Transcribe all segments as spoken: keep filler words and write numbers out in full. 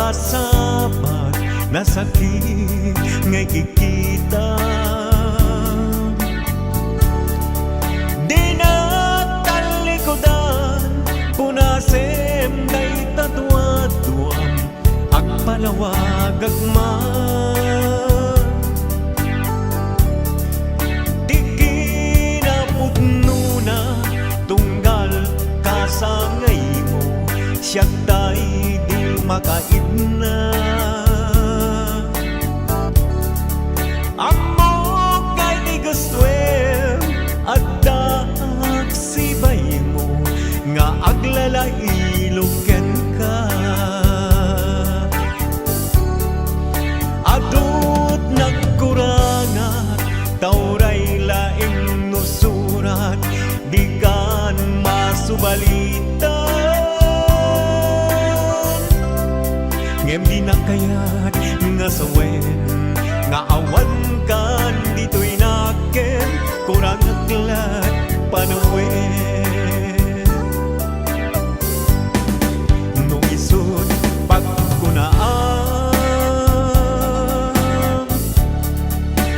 Asabat, nasakit nga ikikita. Dina talikudan, punasem dayta duaduam, agpalawagak man. Ti kinapudnona, tunggal kasangaymo, siak tay di makaidna. Ammok nga iti gustoem, addaak sibaymo nga aglalailo kenka. Adut nagkurangat, ta uray laeng no surat, dikan masubalitan. Ngem dinak kayat nga sawen nga awankan ditoy nakem, kurangak lat panawen. No isut' pagkunaam,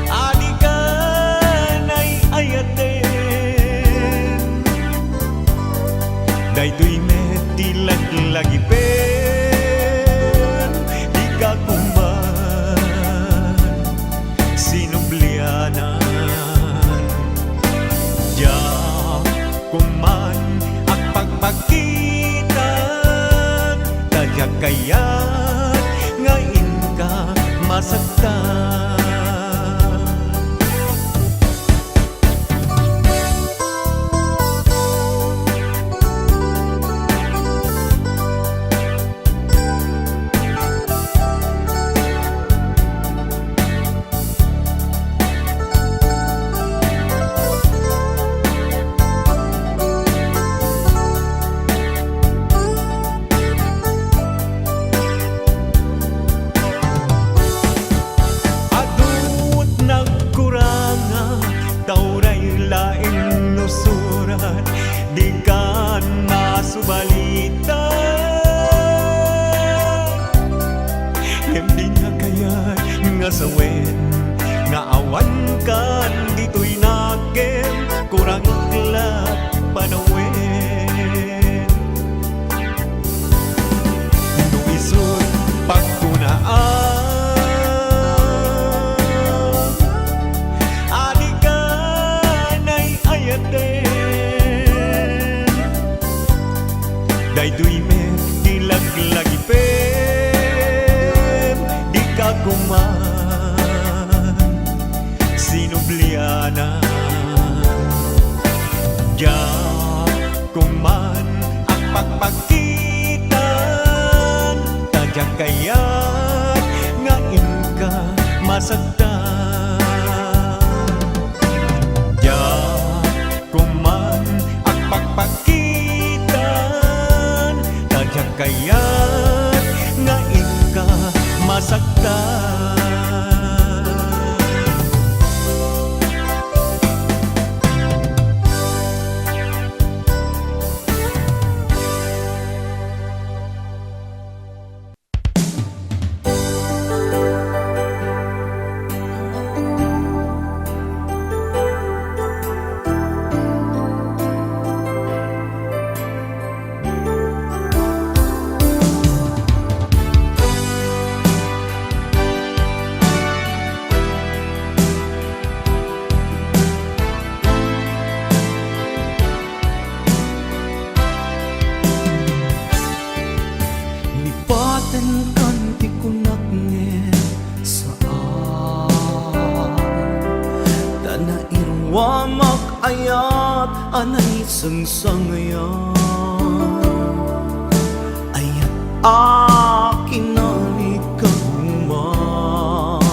adika nay-ayaten. Daytoy met ti laglagipem, dika koma sinublianan. Diak koma agpakpakitan, ta diak kayat nga inka masaktan. Adut nagkurangan, ta uray laeng no surat, dikan masubalitan. Ngem dinak kayat nga sawen nga awankan ditoy nakem, kurangak lat panawen. No isut' pagkunaam, adika nay-ayaten. Daytoy met ti laglagipem, dika koma sinublianan. Diak koma agpakpakitan, ta diak kayat nga inka masaktan. Diak koma agpakpakitan, ta diak kayat nga inka masaktan. Lipatenkan ti kunak ngem saan. Ta nairuamak ayat a naisangsangayan. Ayat a kinalikagumak.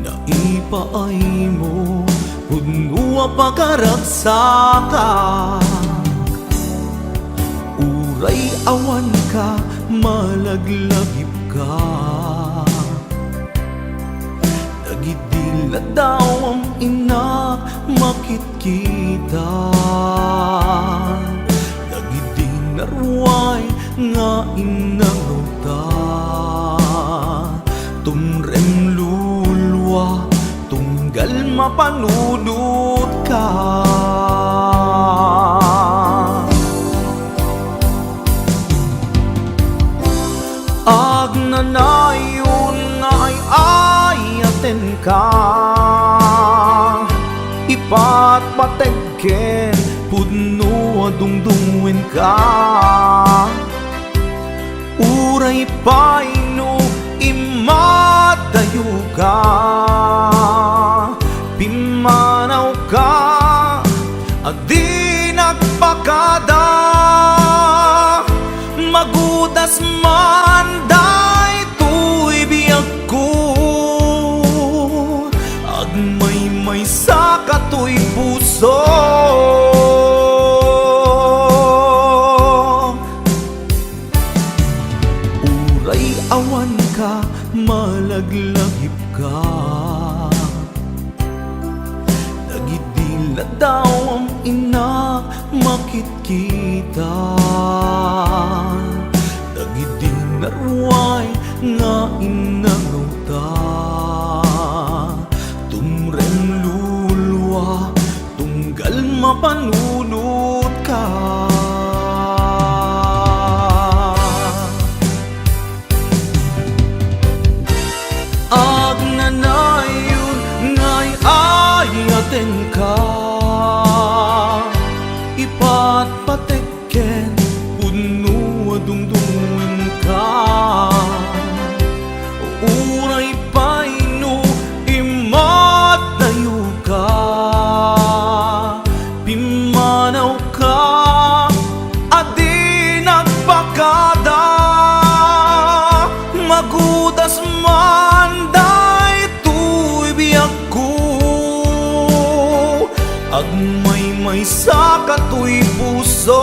Naipaaymo, pudno a pagaragsakan. Uray awanka, malaglagipka. Dagidi ladawam, innak makitkita. Dagidi naruay nga innangawta. mapanunotka. Agnanayon nga ay-ayatenka, ipatpateg ken pudno a dungdungngoenka. Uray pay no immadayoka, pimmanawka a di nagpakada. Magudas man daytoy biagko, agmaymaysa katoy puso. Uray awanka, malaglagipka. Dagidi ladawam, innak, makitkita. Dagidi naruay nga innangawta. Tumreng lulua, tunggal mapanunotka. Agnanayon nga ay-ayatenka, ipatpatek ken pudno a dungdungngoenka. Uray pay no immadayoka, pimmanawka a di nagpakada. Magudas man daytoy biagko, agmaymaysa katoy puso.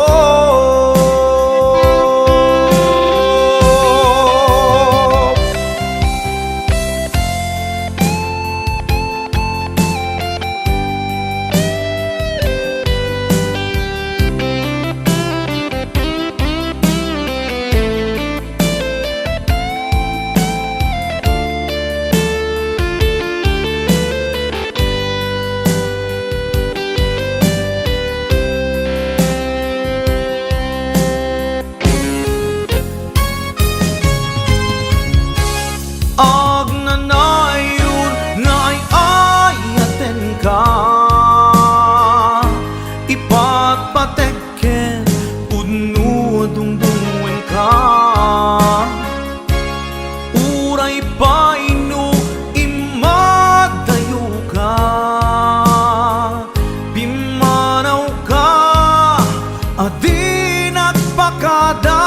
Agnanayon nga ay-ayatenka, ipatpatek ken pudno a dungdungngoenka. Uray pay no immadayoka, pimmanawka a di nagpakada.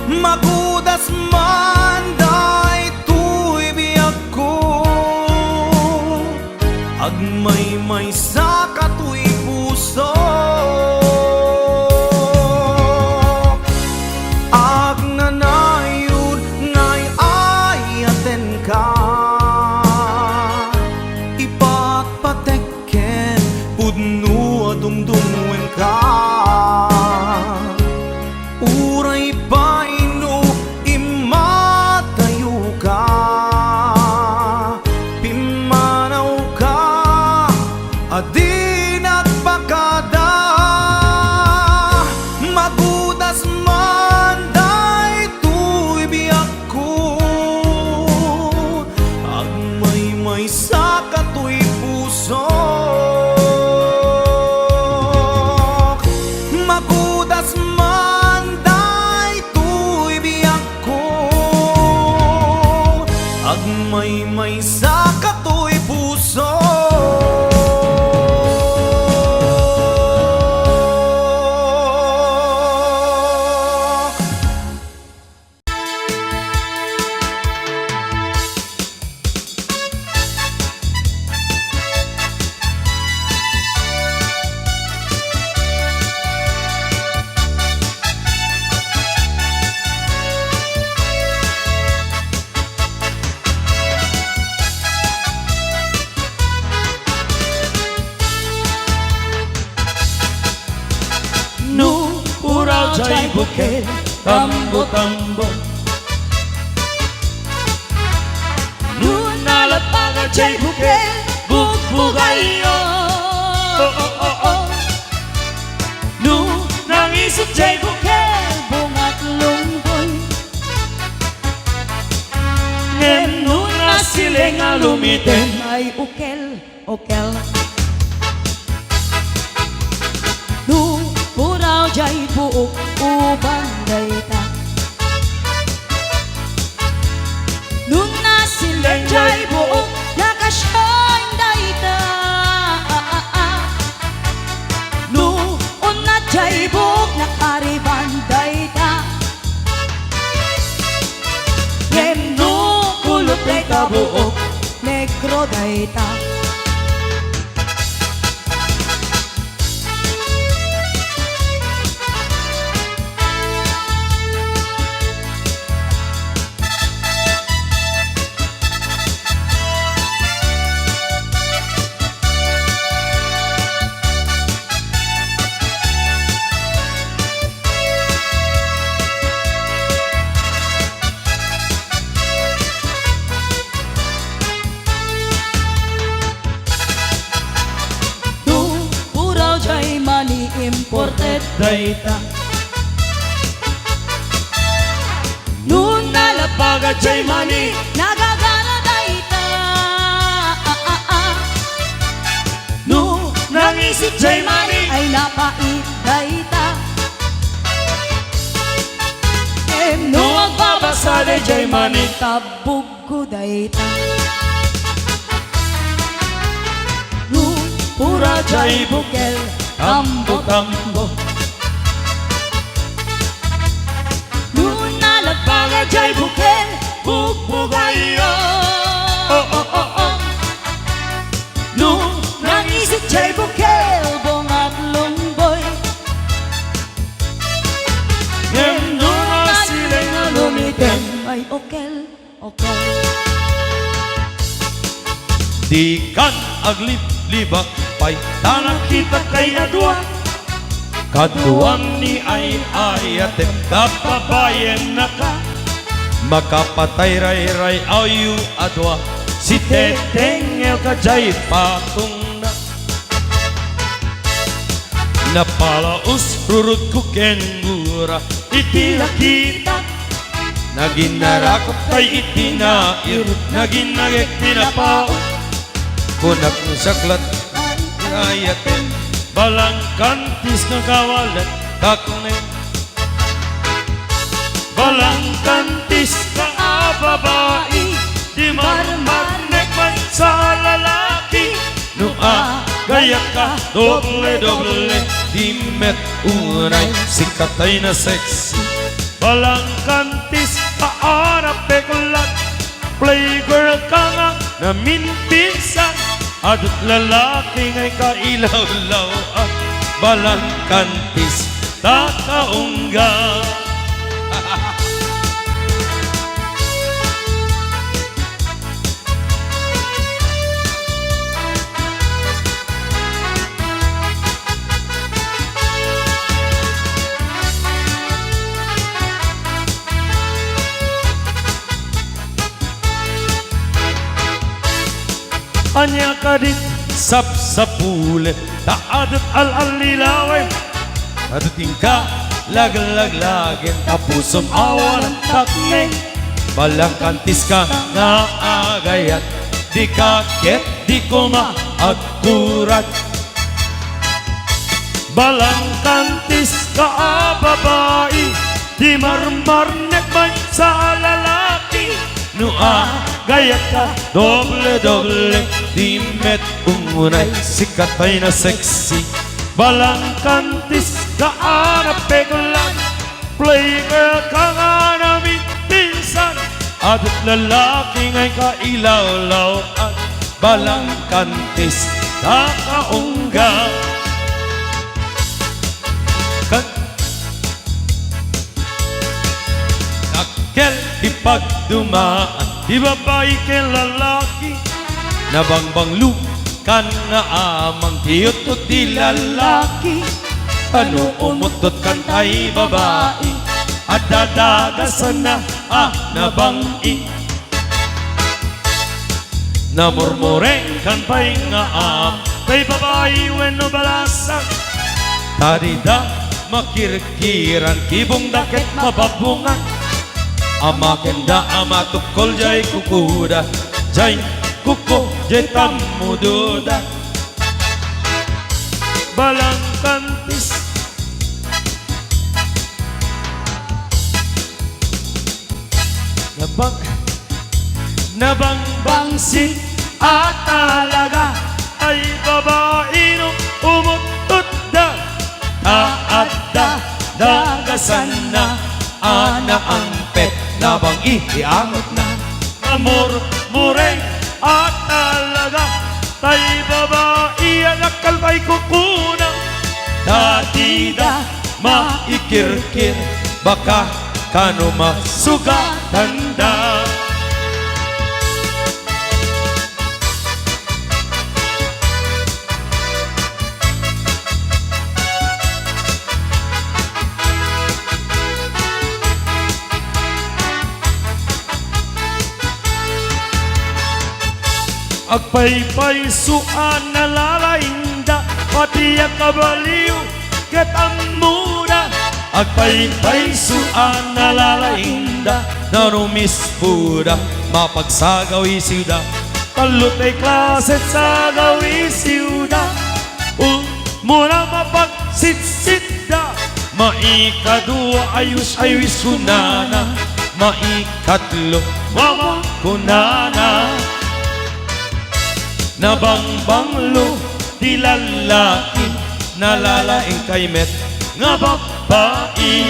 Magudas man daytoy biagko, agmaymaysa katoy puso. Agnanayon nga ay-ayatenka, ipatpatek ken pudno a dungdungngoenka. Uray pay no immadayoka, pimmanawka a di nagpakada. Magudas man daytoy biagko, agmaymaysa katoy puso. Magudas man daytoy biagko, agmaymaysa katoy puso. No, pura jay bukel, tambo-tambo. No, nala Pagad jay bukel, bugbugayyo. Oh, oh, oh, oh. No nangisut jay bukel, bungat lungboy. Ngem no nasilen nga lumiten, ay ukel, ukel. No puraw jay buok, uban dayta. No nasilen jay buok, nakasian dayta. No unat jay buok, nakariban dayta. Ngem no kulot dayta buok, negro dayta. No puraw jay mani, imported dayta. No nalapagad jay mani, nagagana dayta. No nangisut jay mani, ay napait dayta. Ngem no agbabasa dayjay mani, tabugko dayta. No puraw jay bukel, tambo-tambo. No nalapagad jay bukel, bugbugayyo. Oh, oh, oh, oh. No nangisut jay bukel, bungat lungboy. Ngem no nasilen nga lumiten, ay ukel, ukel. Dikan agliblibak pay, ta nakitak tay a dua. Kaduam ni ay-ayatem, kababayen naka. Makapatay rayray-awyo a dua, sitetengngel ka jay patongna. Napalaus rurutko ken gura iti nakita. Nagin narakop tay iti nair, nagin nagek ti napao. Kunak no saklat ay ayaten, balangkantis nga kawalat takne. Balangkantis ka a babai, di marmarnek man sa lalaki. No agayat ka, doble-doble, di met unay, sikat tay na sexy. Balangkantis ka a napeklat, playgirl ka nga naminpinsan, adu't lalaki nga ikailawlaw-an, balangkantis ta kaungga. Ania kadit sapsapulen, ta adu't al-allilawen, adu't inka laglaglagen, ta pusom awan takneng. Balangkantis ka nga agayat, dika ket di koma agkurat. Balangkantis ka a babai, di marmarnek man sa lalaki. No agayat ka, doble-doble, di met unay, sikat tay na sexy. Balangkantis ka a napeklat, playgirl ka nga naminpinsan, adu't lalaki nga ikailawlaw-an, balangkantis ta kaungga. Kan-, dakkel ti pagdumaan ti babai ken lalaki, nabangbanglo kan nga amang ti uttot ti lalaki. Tano umuttot kan tay babai, adda dagasanna a nabang-i. Namurmurengkan pay nga amak tay babai wenno balasang. Ta dida makirkiran, kibongda ket mababungan. Amakenda a matukkol jay kukuda, jay kuko, jay tammudoda. Balangkantis. Nabang-, nabangbangsit a talaga, tay babai no umutotda, ta adda dagasanna a naangpet, nabang-i ti angotna. Namurmureng a talaga, tay babai a dakkel pay kukuna. Ta dida maikirkir, baka kano masugatanda. Agpaypayso a nalalaingda, pati a kabalio ket ammoda. Agpaypayso a nalalaingda, narumispoda, mapagsagawisiwda. Tallo tay klase ti sagawisiwda. Umuna, mapagsitsitda. Maikadua, aywis-aywis kunana. Maikatlo, mama kunana. Nabangbanglo ti lallaki, nalalaing kay met nga babbai.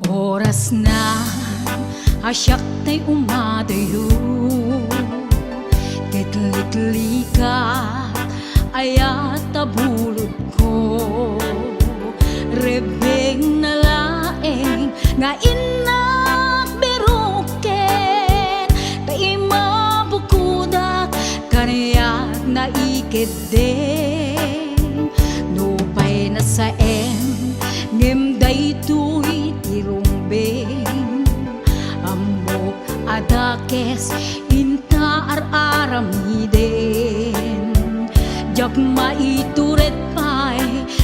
Orasna a siak tay umadayo, ket liklikat ayat a bulodko. Rebbengna laeng nga innak biroken, ta imabukodak kaniak naikeddeng. Nupay nasaem, ngem daytoy ti rumbeng. Ammok a dakes inta ar-aramiden. Diak maitured pay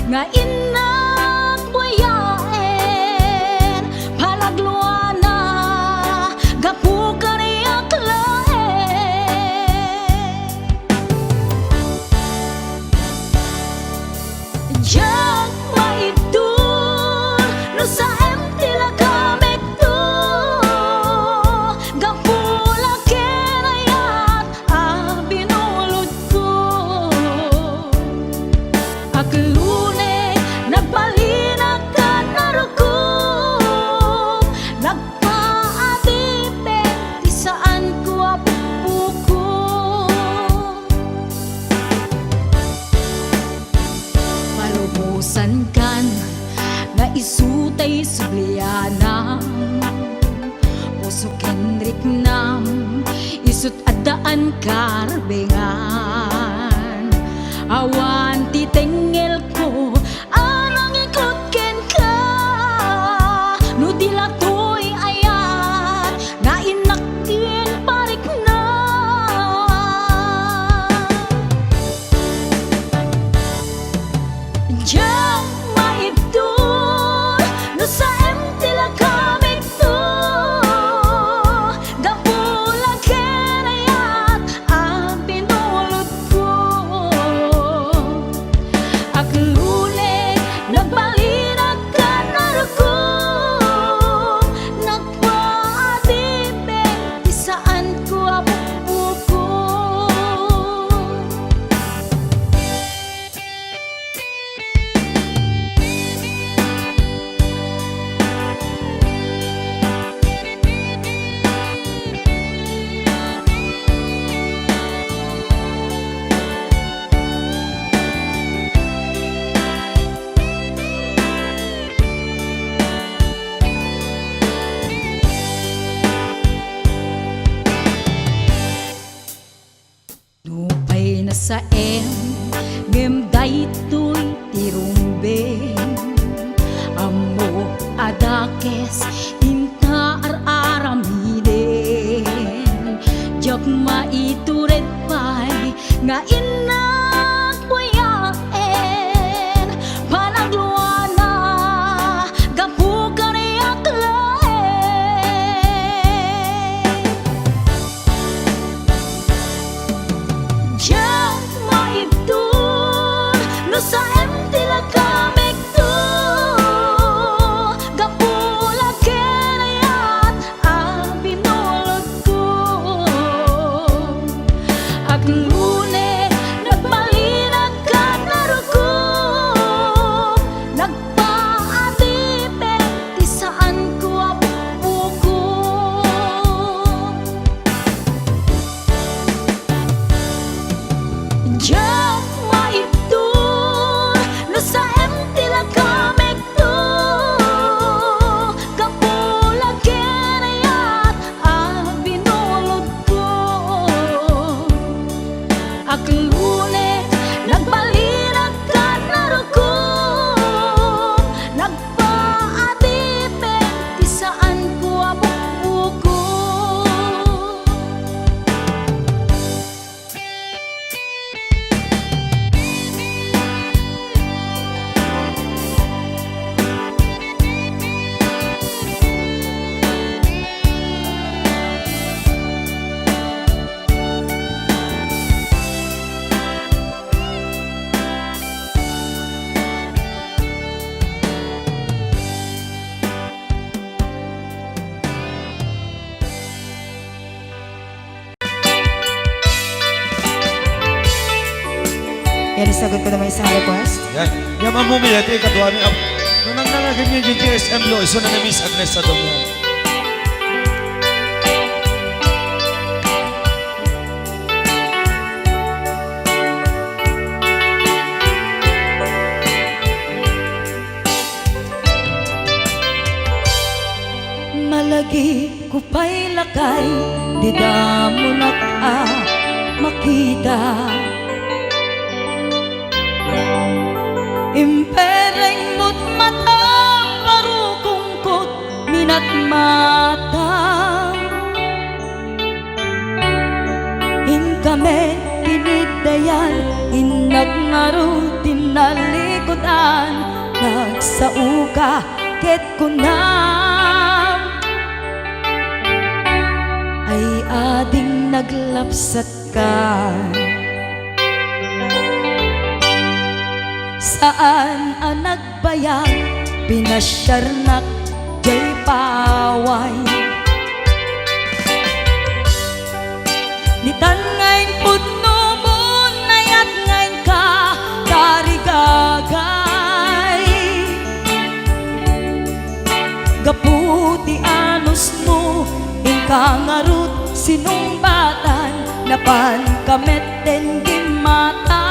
nga innak buyaen, palagluana gapu kaniak laeng. Diak maibtur no saem ti lagamekto, gapu la ken ayat a binulodko. Aklone, nagbalinak a narukop, nagpaadipek ti saanko a pukpukop. Palubosankan nga isu tay sublianam, puso ken riknam, isut' addaan karbengan. Awan ti tengngelko a nangikot kenka, no di la toy ayat nga innak ti pariknam. Diak maibtur no saem ti lagamekto, gapu la ken ayat a binulodko. Aklone, nagbalinak a narukop, Inta ar-aramiden, diak maitured pay nga innak bayaen, panagluana gapu kaniak laeng. Diak maibtur no saem ti lagamekto, gapu la ken ayat a binulodko. Aglune, nagbalinak kadna rukom, nagpaadipek ti saanko a bukbukong. Diak maibtur no saem ti lagamekto, gapu la ken ayat a binulodko. Aglune, nagbalinak kadna rukom, nagpaadipek ti saanko a bukbukong. Yan, isagot ko naman isang request. Yan. Yan, Ma'am Mumi, ito yung kadwa ni Ab-, nung nang nangagin niya yung G S M lo, iso na na Miss Agnes sa Domo. Malagip ko pay lakay, di damonak a makita. Impereng mo't matam, parukongkot minatmata. Inka met tiniddayan, innak ngarud tinnalikudan, nagsaoka ket kunam, ay ading naglapsatka. Saan a nagbayag, pinasiarnak jay paway. Nitan nga impudnomon, nayat nga inka tarigagay. Gapu ti anusmo, inka ngarud sinungbatan, napanka met den gimmata.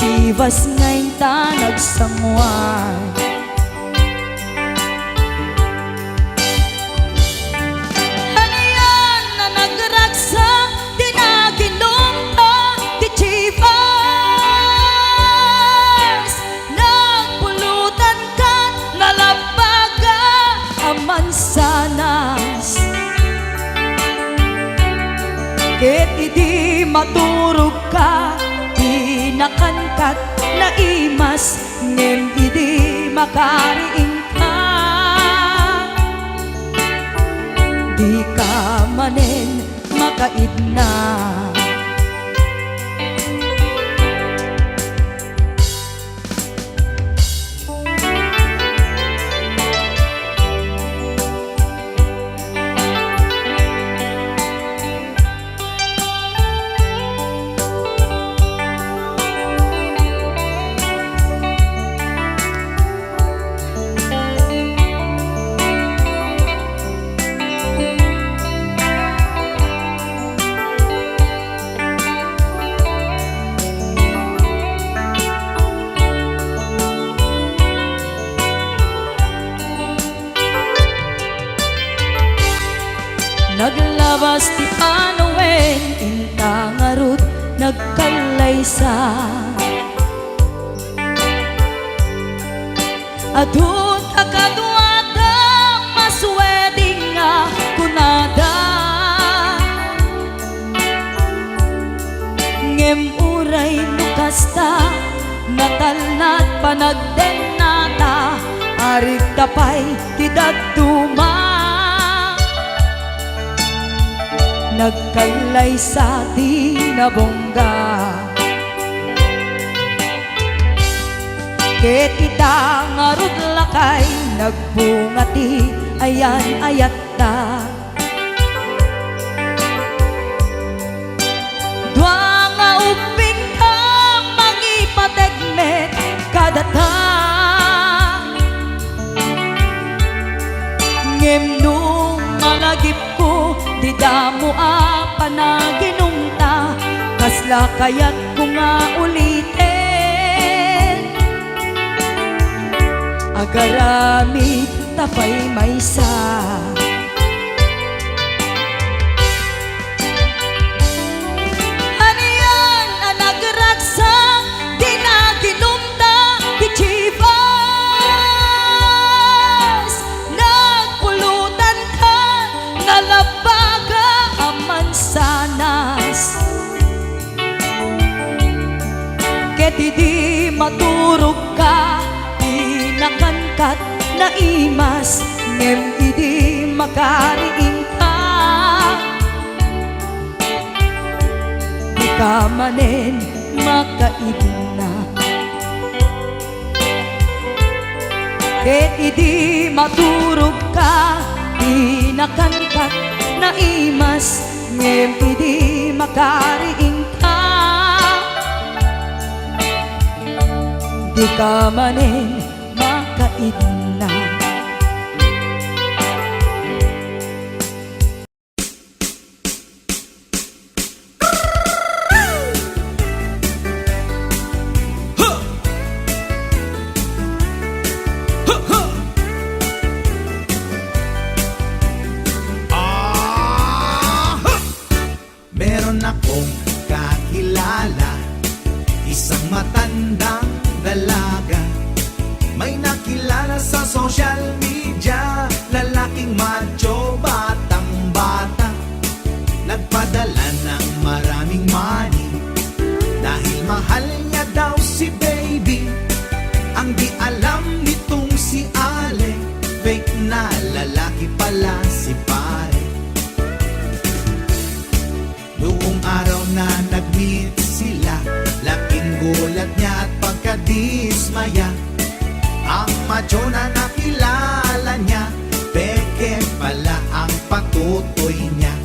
Chivas nga inta nagsanguan. Anian a nagragsak ti naginumta ti Chivas. Nagpulutan ket nalabbaga a mansanas. Ket idi maturogka, di nakankat naimas, ngem idi makariingka, dika manen makaidna. Naglabas ti panawen, inta ngarud nagkallaysa. Adun a kaduada mas wedding nga kunada. Ngem uray no kasta, natalnat panagdennata, arigta pay ti dadduma. Nagkallaysa ti nabongga. Ket ita ngarud lakay, nagbunga ti ayan-ayatta. Dua nga ubbingka mangipateg met kadata. Ngem no malagipko ti damo a panaginumta, kasla kayatko nga uliten? Agaramidta pay maysa. Anian a nagragsak ti naginumta ti Chivas? Nagpulutanka nga labaga a mansanas. Ket idi maturogka, inakankat naimas, ngem idi makariingka, dika manen makaidna. Ket idi maturogka, inakankat naimas, ngem idi makariingka, dika manen makaidna. Meron akong kakilala, isang matandang dalaga. May nakilala sa social media, lalaking macho, batang-bata. Nagpadala ng maraming money dahil mahal niya daw si baby. Ang di alam nitong si Ale, fake na lalaki pala si pare. Noong araw na nag-meet sila, laking gulat niya at pagkadismaya. Ang macho na nakilala niya, peke pala ang patutoy niya.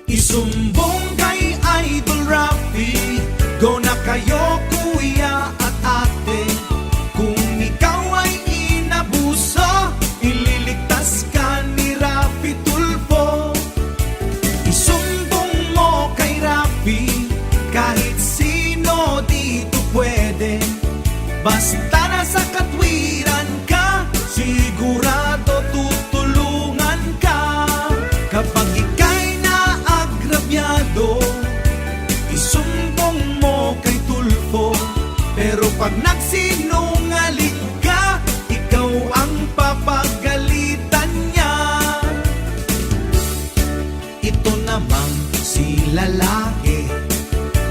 Isumbong kay Idol Rafi, go na kayo kuya at ate. Kung ikaw ay inabuso, ililigtas ka ni Rafi Tulfo. Isumbong mo kay Rafi, kahit sino dito pwede. Basta nasa katwiran ka, sigurado tutulungan ka. Kapag ika'y naagrabyado, isumbong mo kay Tulfo. Pero pag nagsinungaling ka, ikaw ang papagalitan niya. Ito namang si lalaki,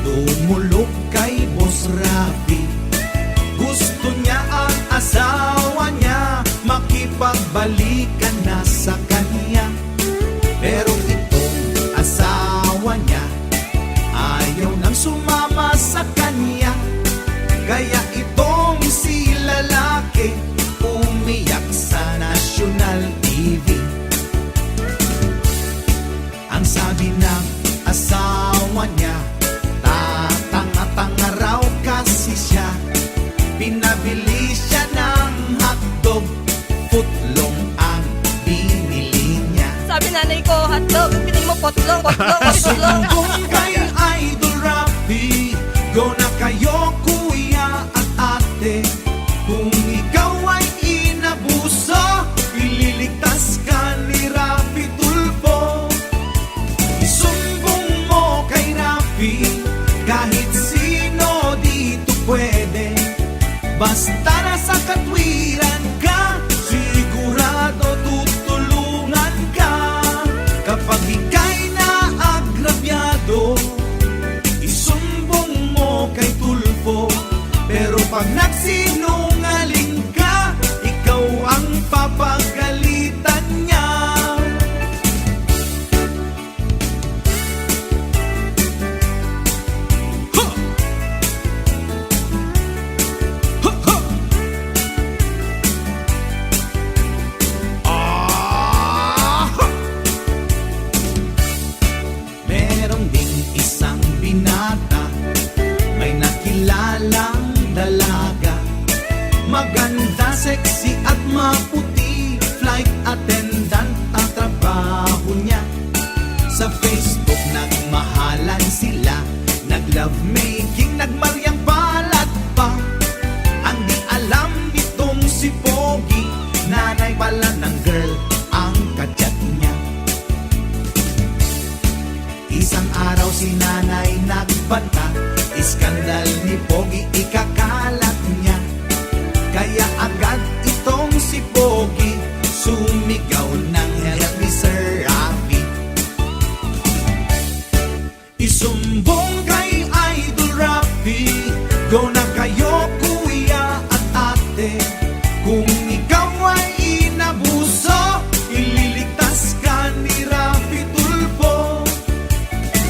dumulog kay Boss Rafi. Gusto niya ang asawa niya, makipagbalikan na sa kanya. Pero itong asawa niya, ayaw nang sumama sa kanya. Kaya itong si lalaki, umiyak sa national T V. Ang sabi ng asawa niya, tatanga-tanga raw kasi siya. Pinabili siya ng hotdog, footlong ang binili niya. Sabi nanay ko, "Hotdog." Ang pinili mo, potlong, potlong, potlong. Isumbong kay Idol Rafi, go na kayo kuya at ate. Kung ikaw ay inabuso, ililigtas ka ni Rafi Tulfo. Isumbong mo kay Rafi, kahit sino dito pwede. Basta Basta nasa katwiran ka, sigurado tutulungan ka. Kapag ika'y naagrabyado, isumbong mo kay Tulfo. Pero pag nagsinungaling ka, ikaw ang papagalitan niya. Meron ding isang binata, may nakilalang dalaga. Maganda, sexy at maputi, flight attendant ang trabaho niya. Sa Facebook nagmahalan sila, nag-lovemaking, nagmaryang palad pa. Ang di alam nitong si Pogi, nanay pala ng girl ang kachat niya. Isang araw si nanay nagbanta, iskandal ni Pogi ikakalat niya. Kaya agad itong si Pogi sumigaw ng "Help me, Sir Rafi." Isumbong kay Idol Rafi, go na kayo, kuya at ate. Kung ikaw ay inabuso, ililigtas ka ni Rafi Tulfo.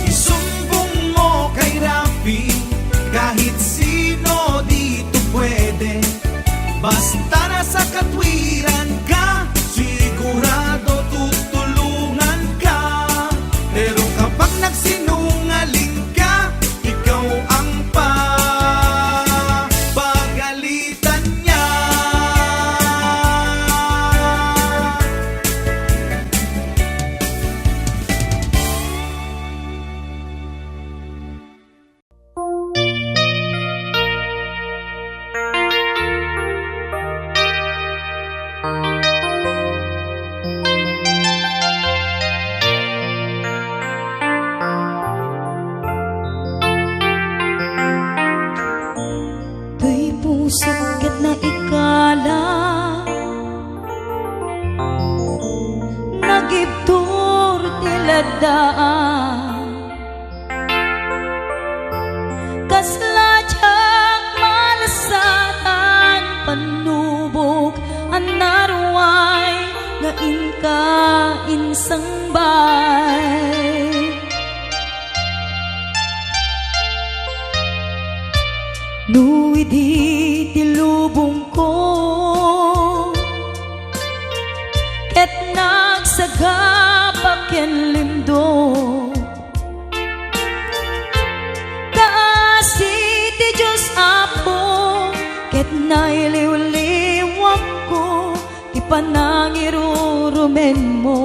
Isumbong mo kay Rafi, kahit sino dito pwede. Basta nasa katwiran ka, sigurado tutulungan ka. Pero kapag nagsinungaling ka, ikaw ang papagalitan niya. Toy pusok ket naikala, nagibtur ti leddaan. Kasla diak malasatan, pannubok a naruay nga inka insangbay. No idi ti lubongko ket nagsagaba ken limdo, kaasi ti Dios, Apo, ket nailiwliwakko ti panangirurumenmo.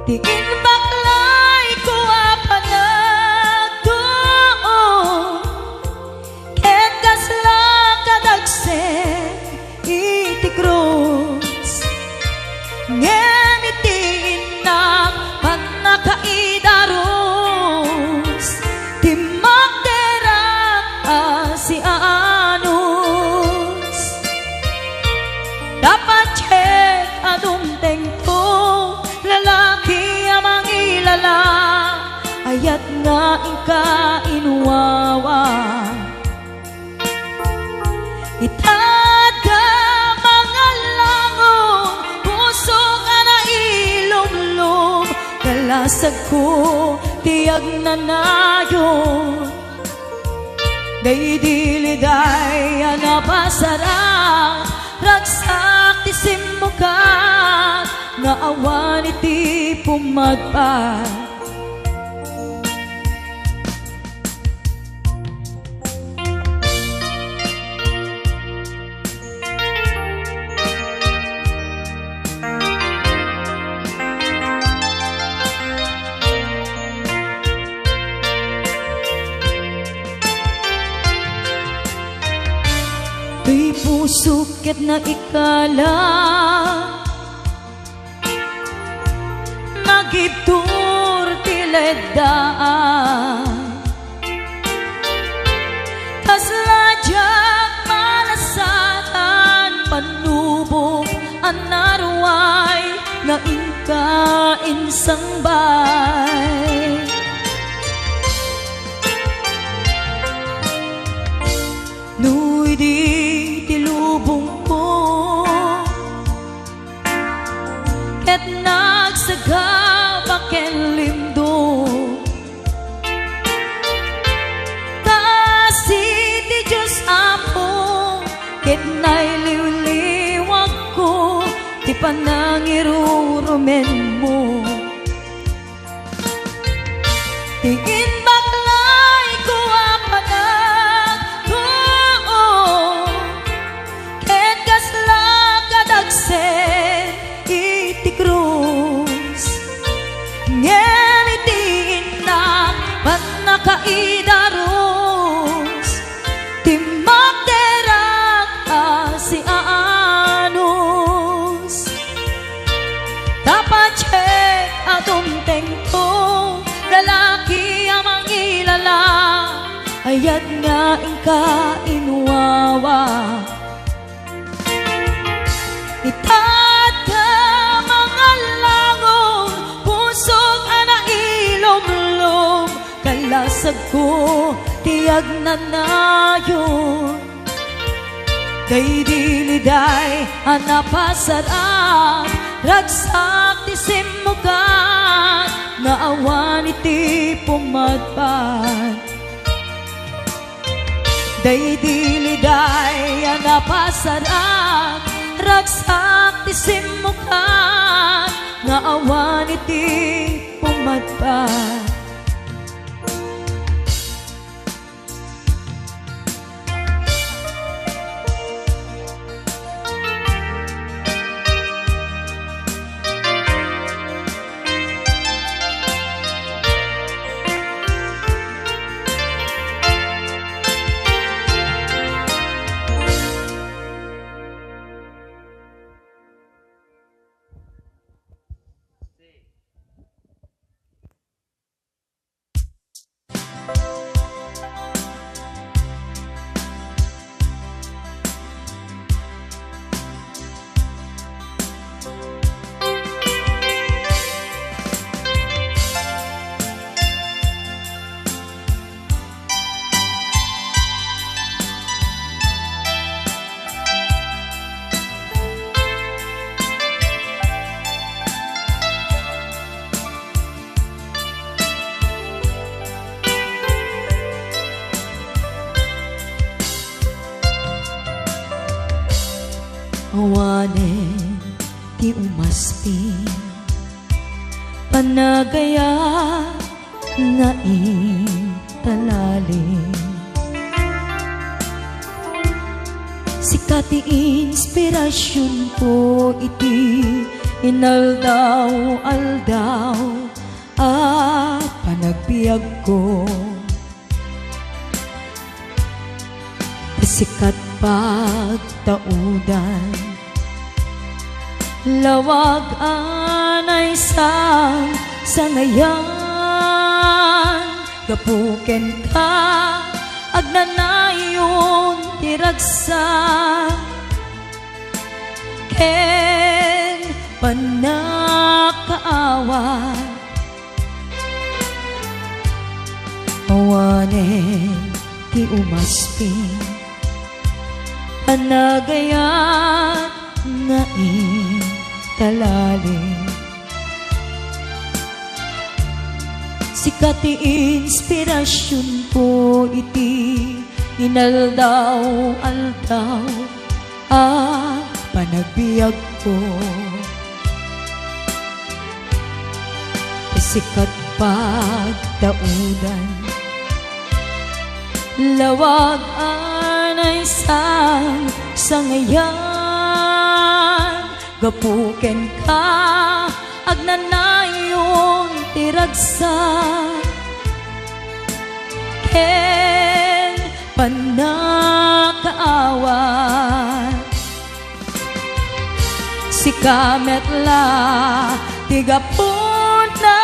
Ti imbaklayko a panagtuo ket kasla kadagsen iti krus. Ngem iti innak pannakaidarus, timmakder a siaanus. Dapat ket a dumtengto, lalaki a mangilala, ayat nga inka inwawa. Ita adda mangallangon, puso nga nailumlom, kalasagko ti agnanayon. Daydi liday a napasarang, ragsak ti simmukat nga awan iti pumagpag. Ti pusok ket naikala, nagibtur ti leddaan. Kas Inka inwawa. Itatta mangalangong pusok a nailumlom, kalasagko ti agnanayon. Daydi liday a napasarak, ragsak ti simmukat nga awan iti pumadpad. Daydi liday a napasarak, ragsak ti simmukat nga awan iti pumadpad. Awanen ti umasping, panagayat nga intalaling. Sika ti inspirasionko iti inaldaw-aldaw a panagbiagko. Sikat pagtaudan, lawag a naisang sangayan, gapu kenka, agnanayon ti ragsak ken pannakaawat. Awanen ti umasping, panagayat nga intalaling. Sika ti inspirasionko iti inaldaw-aldaw a panagbiagko. Sikat pagtaudan, lawag a naisang sangayan, gapu kenka, agnanayon ti ragsak ken pannakaawat. Sika met la ti gapuna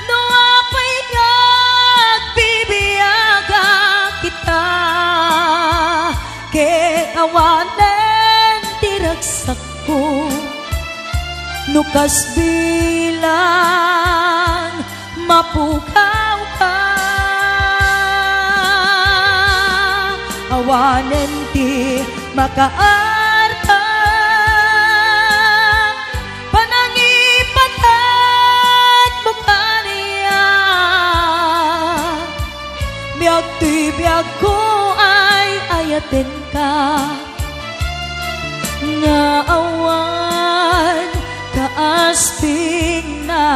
no apay nga agbibiagak ita, ket awanen ti ragsakko no kas bilang mapukawka. Awanen ti makaarta, panangipatatmo kaniak. Biag toy biagko ay ayatenka, nga awan kaaspingna.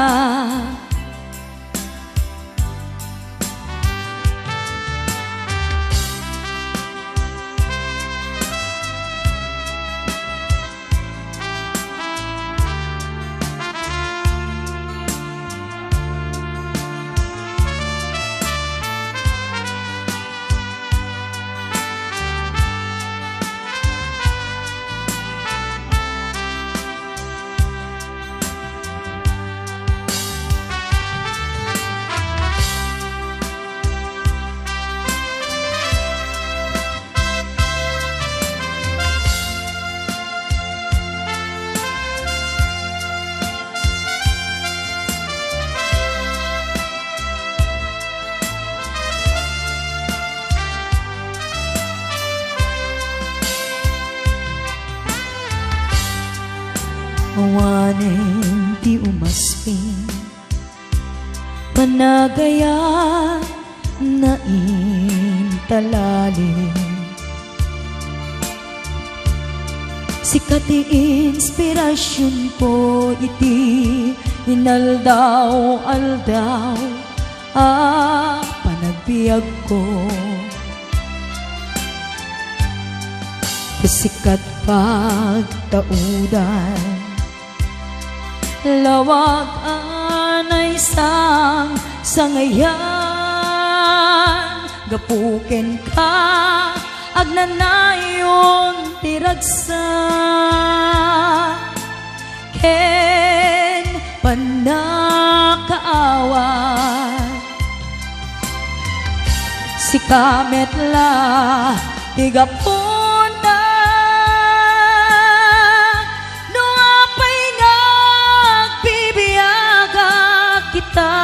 Awanen ti umasping, panagayat naintalalim. Sika ti inspirasionko iti inaldaw-aldaw a panagbiagko. Ti sika't pagtaudan, lawag a naisang sangayan, gapu kenka, agnanayon ti ragsak ken pannakaawat. Sika met la ti gapuna. No apay nga agbibiagak ita,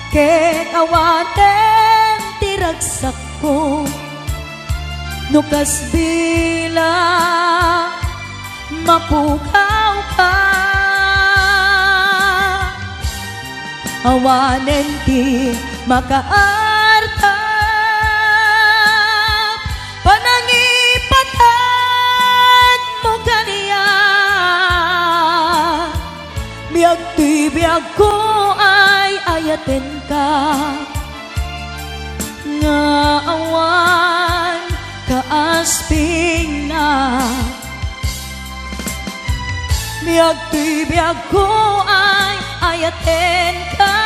ket awanen ti ragsakko, no kasdi la mapukawka. Awanen ti makaartap, panangipateg mo kaniak. Biag ti biagko ay ayatenka, nga awan kaaspingna. Biag ti biagko ay ayatenka,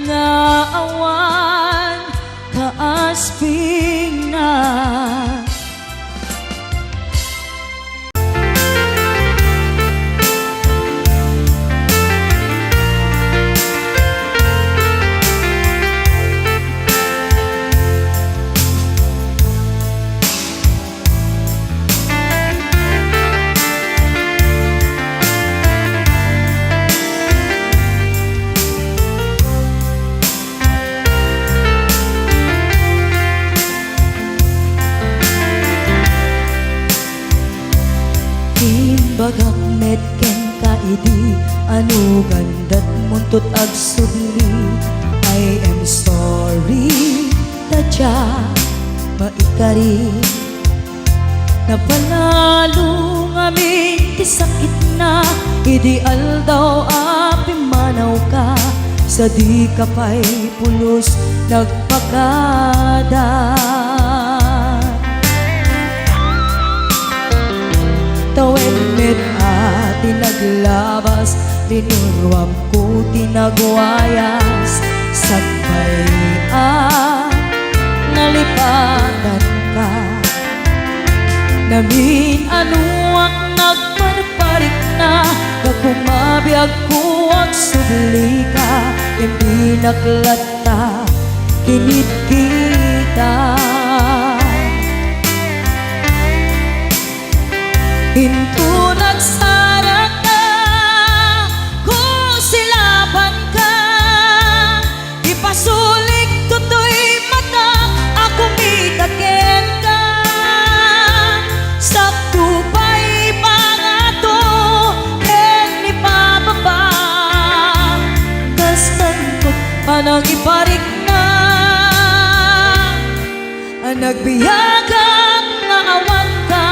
nga awan kaaspingna. Imbagak met kenka idi, ano gandat muntot agsubli. I am sorry, ta diak maikari. Napalalo ngamin ti sakitna idi aldaw a pimmanawka, sadika pay pulos nagpakada. Tawen met a ti naglabas, linuruamko ti nagwayas, sakbay a nalipatanka. Namin-anoak nagparparikna, gapu a biagko agsublika, impinak latta kinitkita. Inton agsaraka, kusilapanka, ipasulik toy mata a kumita kenka. Sakto pay pangato ken ipababa, kastan met panangiparikna. Nagbiagak nga awanka.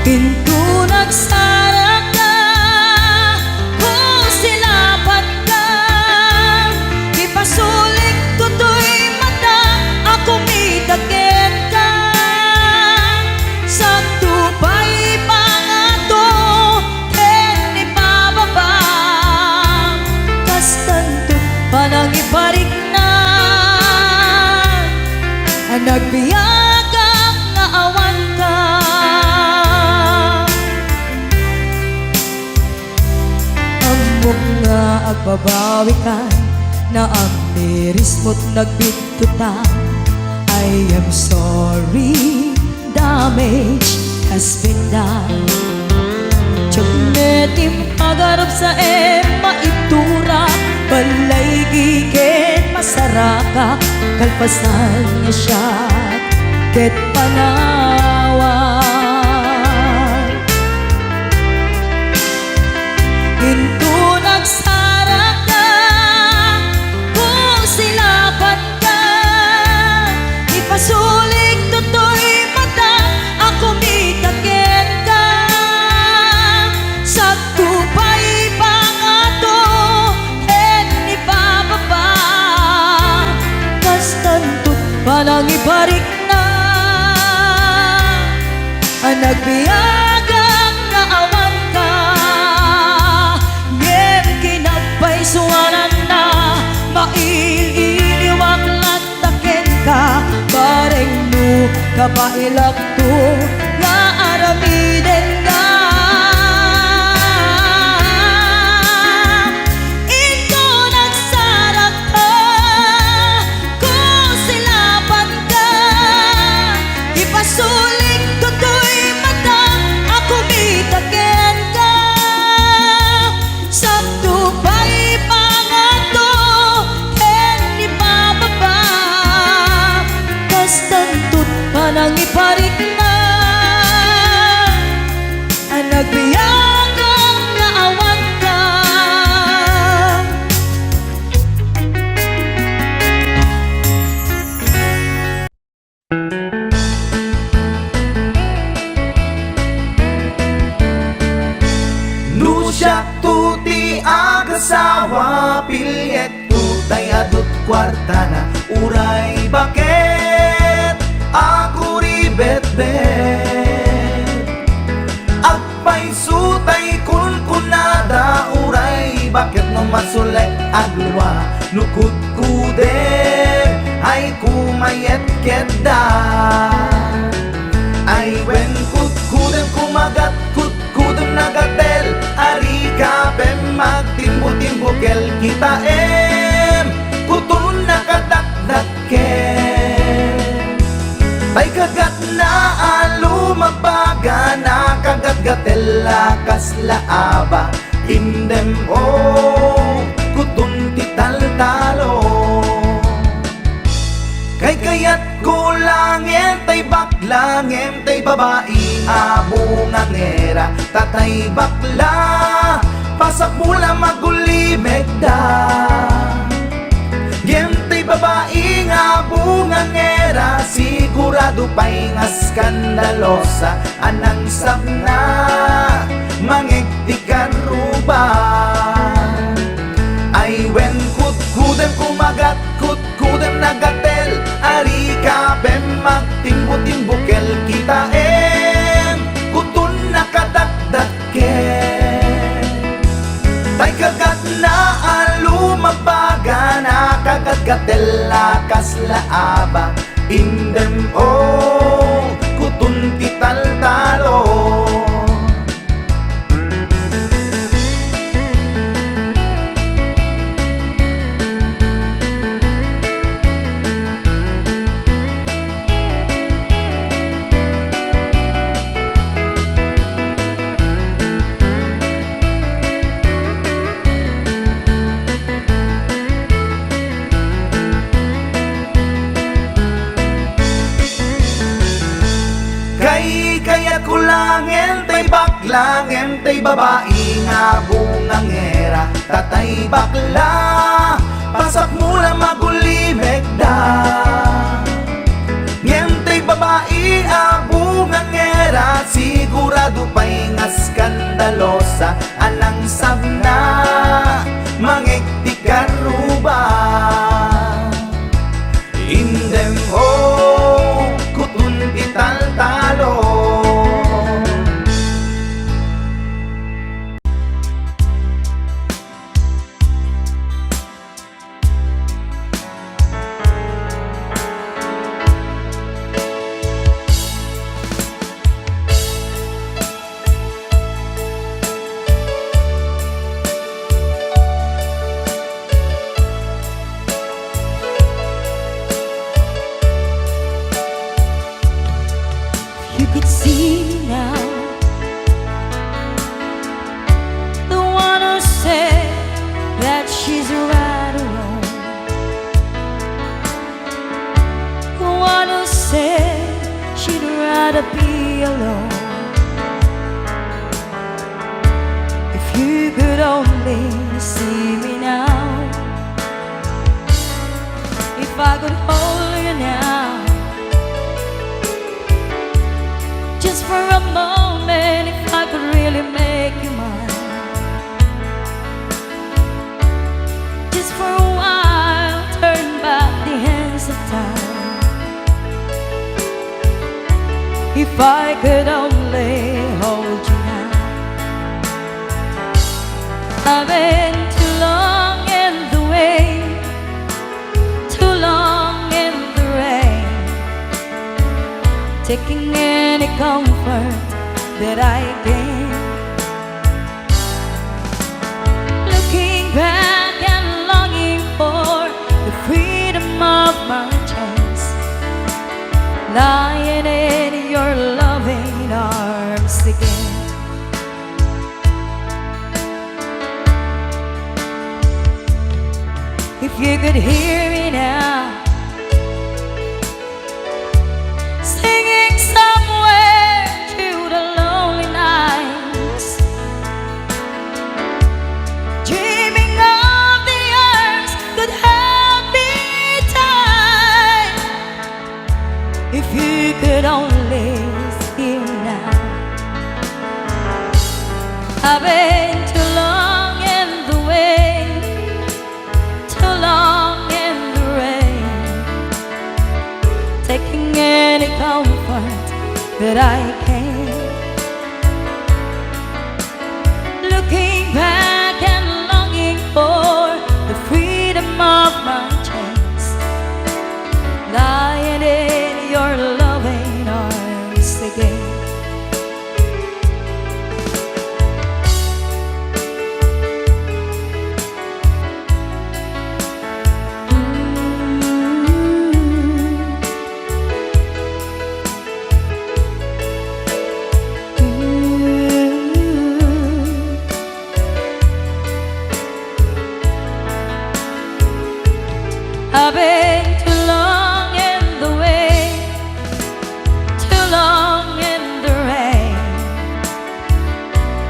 Inton agsaraka, kusilapanka, ipasulik toy mata a kumita kenka. Sakto pay pangato ken ipababa, kastan met panangiparikna. Agbabawi ka, naamirismo't nagbidto ta. I am sorry, damage has been done. Diak met impagarupsaem maitura, balaygi ken masaraka, kalpasan nga siak ket panawan. Inton agsarakka, kusilapanka, ipasulik toy mata a kumita kenka. Sagto pay pangato ken ipababa, kastanto't panangiparikna. Nagbiagak nga awanka, ngem kinapaysuananna, mail-iliwak latta kenka, bareng no kabaelakto nga aramidenna. Inton agsarakka, kusilapanka, ipasulik toy mata a kumita kenka. Sagto pay pangato ken ipababa, kastanto't panangiparikna. Nagbiagak nga awanka. No siakto ti agasawa, piliek Tutay adu't kuartana, uray baket a kuribetbet. Agpayso tay kunkunada, uray baket no masulek aglua, no kudkudem ay kumayet ketda. Ay wen kudkudem kumagat, kudkudem nagatel, arika pem magtimbo-timbo kel kitaem, kuton nakadakdak ken. Tay kagatna a lumabaga, nakagatgatel a kasla aba, indem o kuton ti taltalo. Kaykayatko laeng tay bakla, ngem tay babai a bungangera, ta tay bakla, pasakmo la magulimekda. Ngem tay babai nga bungangera, sigurado pay nga skandalosa, a nangsapna mangeg ti karruba. Ay wen kudkudem kumagat, kudkudem nagatel, arika pem magtimbo-timbo kel kitaem, kuton nakadakdak ken. Tay kagatna a lumabaga, nakagatgatel a kasla aba, indem o kuton ti taltalo. Kaykayatko laeng tay bakla, ngem tay babai nga bungangera, ta tay bakla, pasakmo la magulimekda. Ngem tay babai a bungangera, sigurado pay nga skandalosa, a nangsapna mangeg ti karruba. Indem o kuton ti taltalo. to be alone. If you could only see me now, if I could hold you now, just for a moment, if I could really make you mine. Just for a while, turn back the hands of time. If I could only hold you now. I've been too long in the way, too long in the rain, taking any comfort that I gain. Looking back and longing for the freedom of my chance, lying in your loving arms again. If you could hear me now, singing somewhere through the lonely nights, dreaming of the arms could help me die. If you could only see me now, I've been too long in the way, too long in the rain, taking any comfort that I can. Looking back and longing for the freedom of my chance, lying in your loving arms again. I've been too long in the way, too long in the rain,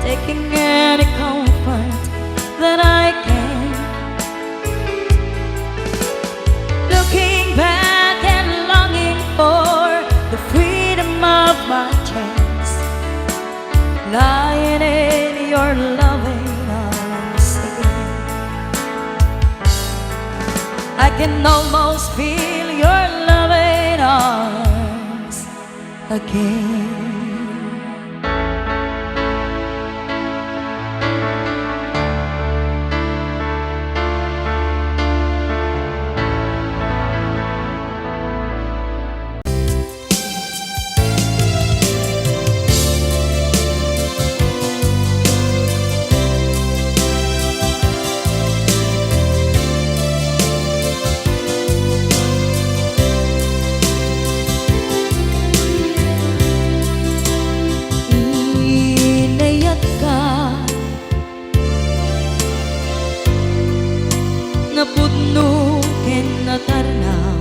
taking any comfort that I can. Looking back and longing for the freedom of my chance, lying in your loving arms again. I can almost feel your loving arms again. Inayatka, napudno ken natarnaw,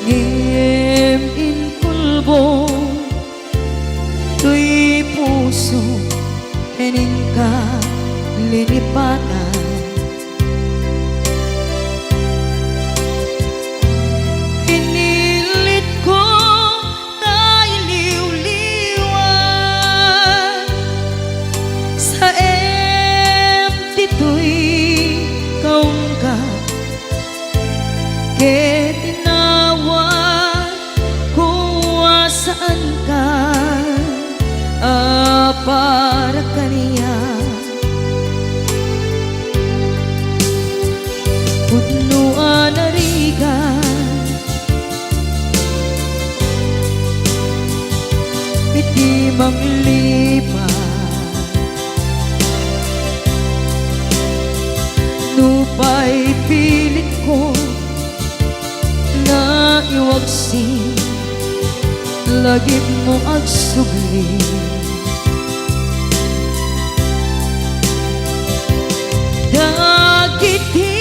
ngem inkulbong toy puso ken inka linipatan. Pinilitko nga iliwliwan, saem ditoy kaungka, ket inawat ko a saanka a para kaniak. Pudno a narigat iti manglipat. Nupay pilitko nga iwagsi, lagipmo agsubli. Dagiti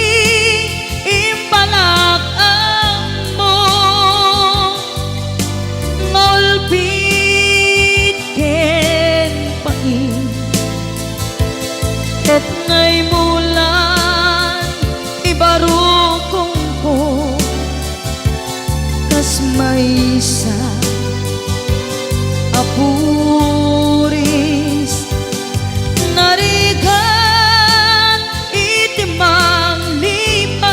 imbalak-ak mo Naimulan ti barukongko kas maysa a puris, narigat iti manglipat,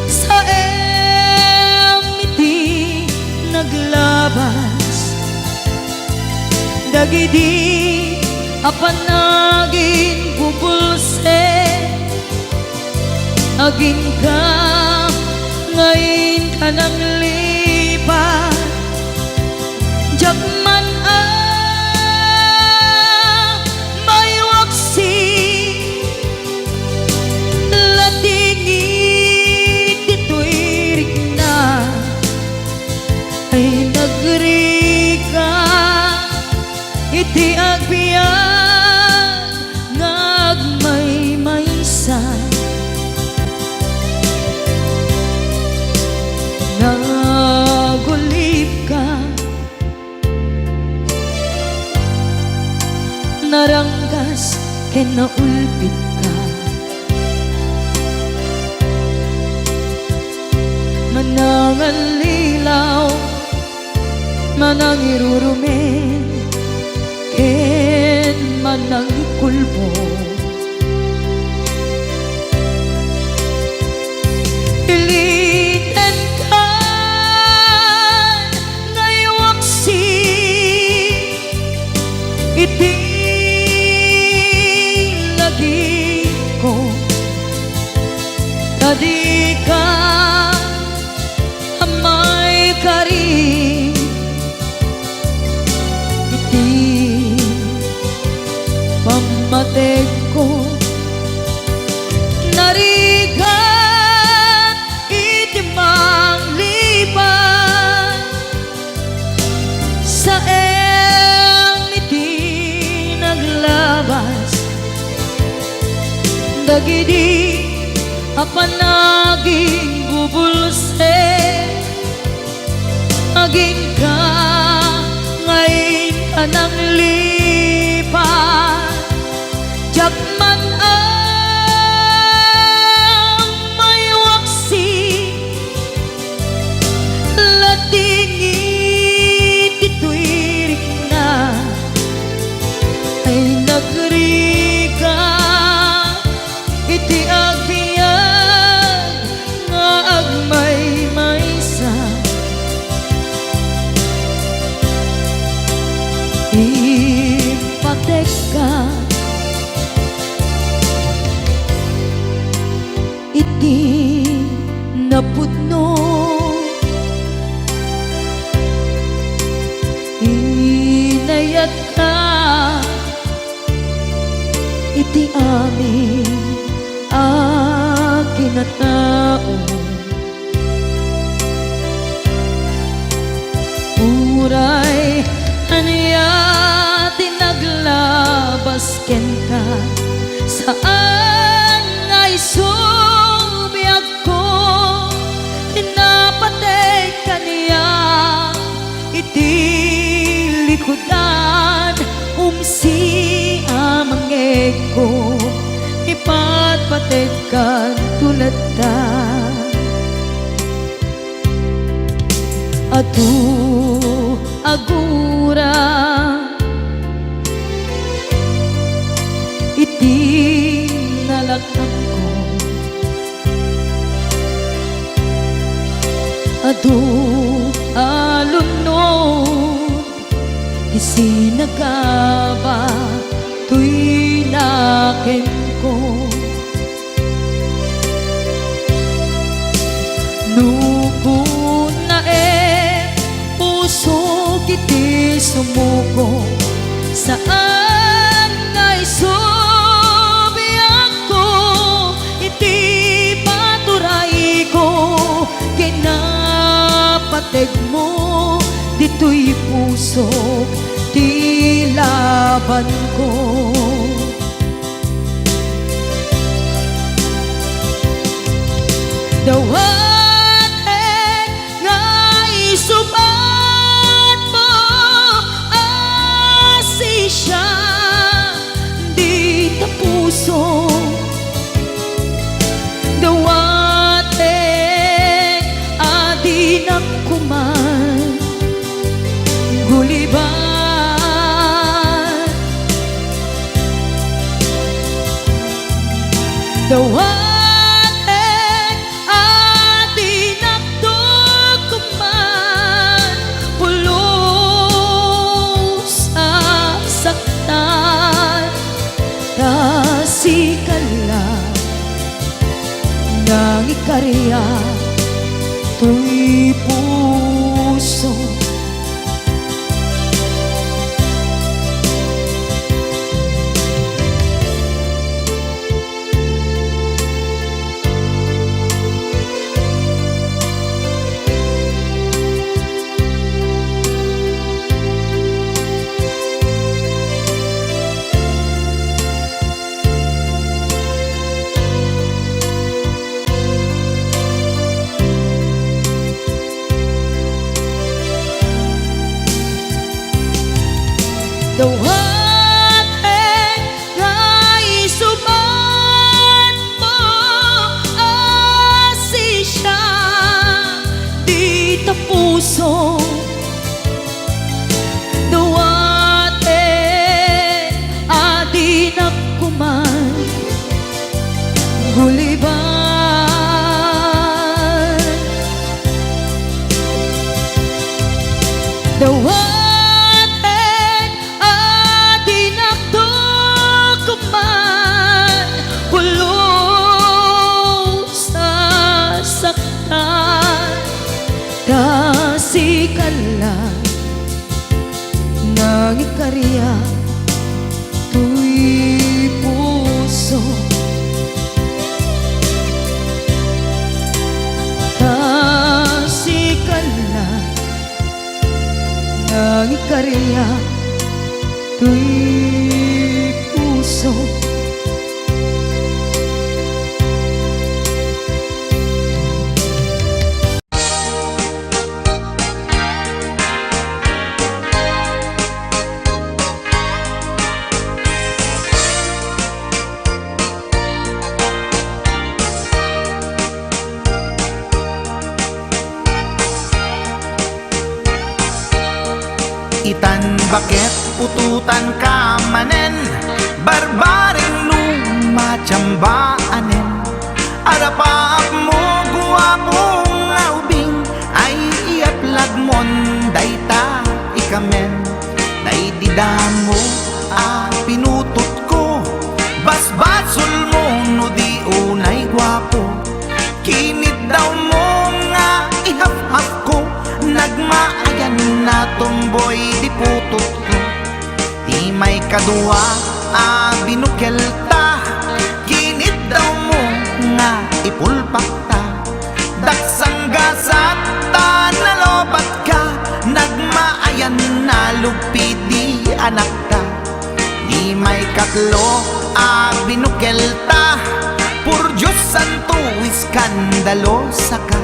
saem iti naglabas. Dagidi a panaginbubulsek, agingga nga inka nanglipat. Diak man a maiwaksi, lating iti tuirikna ay nagrigat iti agbiag nga agmaymaysa. Nagulipka, naranggas ken naulpitka. Manangallilaw, manangirurumen, ken manangikulbong. Ilitenkan nga iwaksi iti lagipko, ta dika a maikari iti pammategko. Narigat iti manglipat, saem iti naglabas. Dagidi a panaginbubulsek, agingga nga inka nanglipat. Diak man a maiwaksi, lating iti tuirikna ay nagrigat iti agbiag nga agmaymaysa. Impategka iti napudno, inayatka iti amin a kinatao. Uray ania ti naglabas kenka, saan nga isu biagko, kinapateg kaniak iti likudan, umsi a mangngegko, ipatpategkanto latta. Adu a gura iti nalaknangko. Adu a lunod ti sinagaba toy nakenko. No kunaem, pusok iti sumuko, saan nga isu biagko iti paturayko, kinapategmo ditoy pusok ti labanko. Dawatek nga isubatmo a sisiak, di Toy puso. Dawatek nga isubat mo a sisya dita puso. Dawatek a dinak kuman guliban. Dawatek a dinak kuman pulos a saktan. Ta sika la nga ikariak toy puso. Ta sika la nga ikariak toy puso. Itan baket putotanka manen, barbareng no matiambaanen. Arapaapmo, guapo nga ubing, ay iyaplagmon dayta ikamen. Daydi damo a pinutotko, basbasolmo no di unay guapo. Kiniddawmo nga ihafhafko, nagmaayan a tomboy di putotko. Ti maikadua a binukelta, kiniddawmo nga ipulpakta. Daksanggasat ta nalobatka, nagmaayan a lugpi di anakta. Ti maikatlo a binukelta, por Dios santo, iskandalosaka.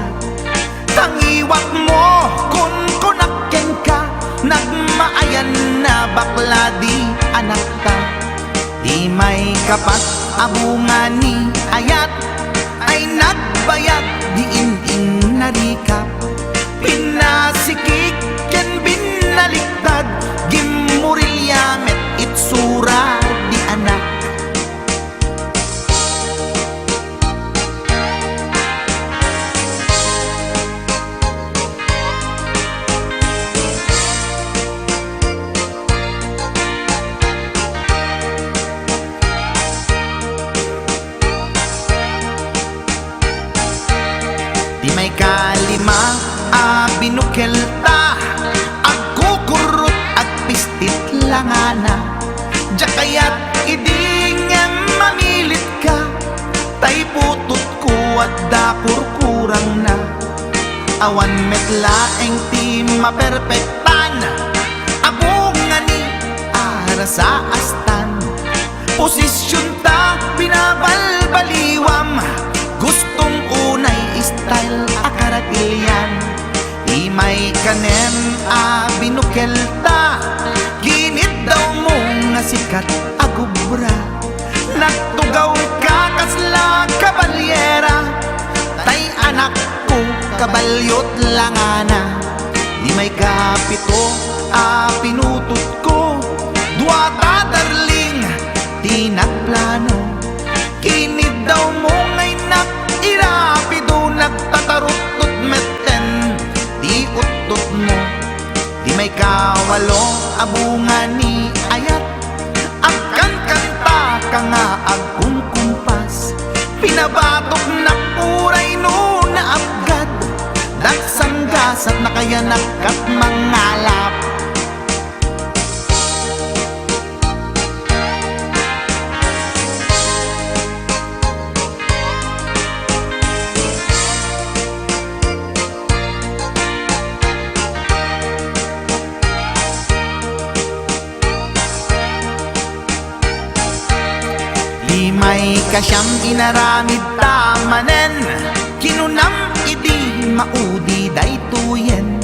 Tangiwatmo, kunkunak kenka, nagmaayan a bakla di anakta. Ti maikapat a bunga ni ayat ay nagbayag di in-innarikap. Pinnasikik ken binnaliktad, gimmurilya met itsura di anak. Ti maikalima a binukelta, agkukurrot, agpistit langana. Diak kayat idi ngem mamilitka, tay putotko adda kurkurangna. Awan met laeng ti maperpektan a bunga ni arasaastan. Posisionta binabalbaliwam, gustom unay style a karatilian. Ti maikanem a binukelta, giniddawmo nga sikat a gubra. Nagtugawka kasla kabalyera, tay anakko kabalyot langana. Ti maikapito a pinutotko, duata darling ti nagplano. Kiniddawmo nga innak irapido, nagtataruttot metten ti uttotmo. Ti maikawalo a bunga ni ayat, agkankantaka nga agkumkumpas. Pinabatoknak uray no Daksanggasat nakayanak kat mangalap. Limay kasiam inaramid ta manen, kinunam idi maudi daytoyen.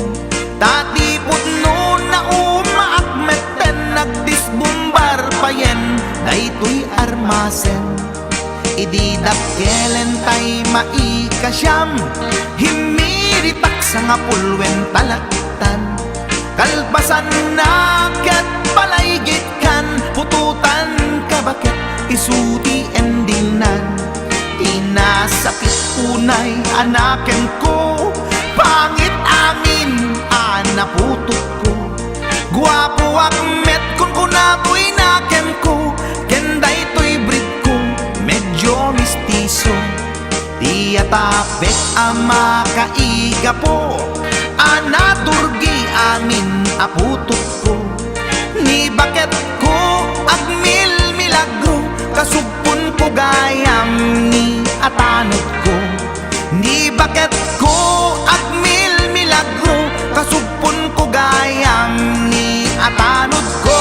Ta ti pudno naumaak metten, nagdisbumbar payen daytoy armasen. Idi dakkelentay maikasiam, himmiritak sangapulwen talaktan. Kalpasanna ket palaygitkan, putotan ka baket isu ti endingnan. Ti nasakit unay a nakemko, pangit amin a naputotko. Guapoak met kunkuna toy nakemko, ken daytoy breedko, medyo mistiso. Ti atapek a makaigapo, a naturgi amin a putotko. Ni baketko agmilmilagro, kasugponko gayam ni atanodko. Ni baketko agmilmilagro, kasugponko gayam ni atanodko.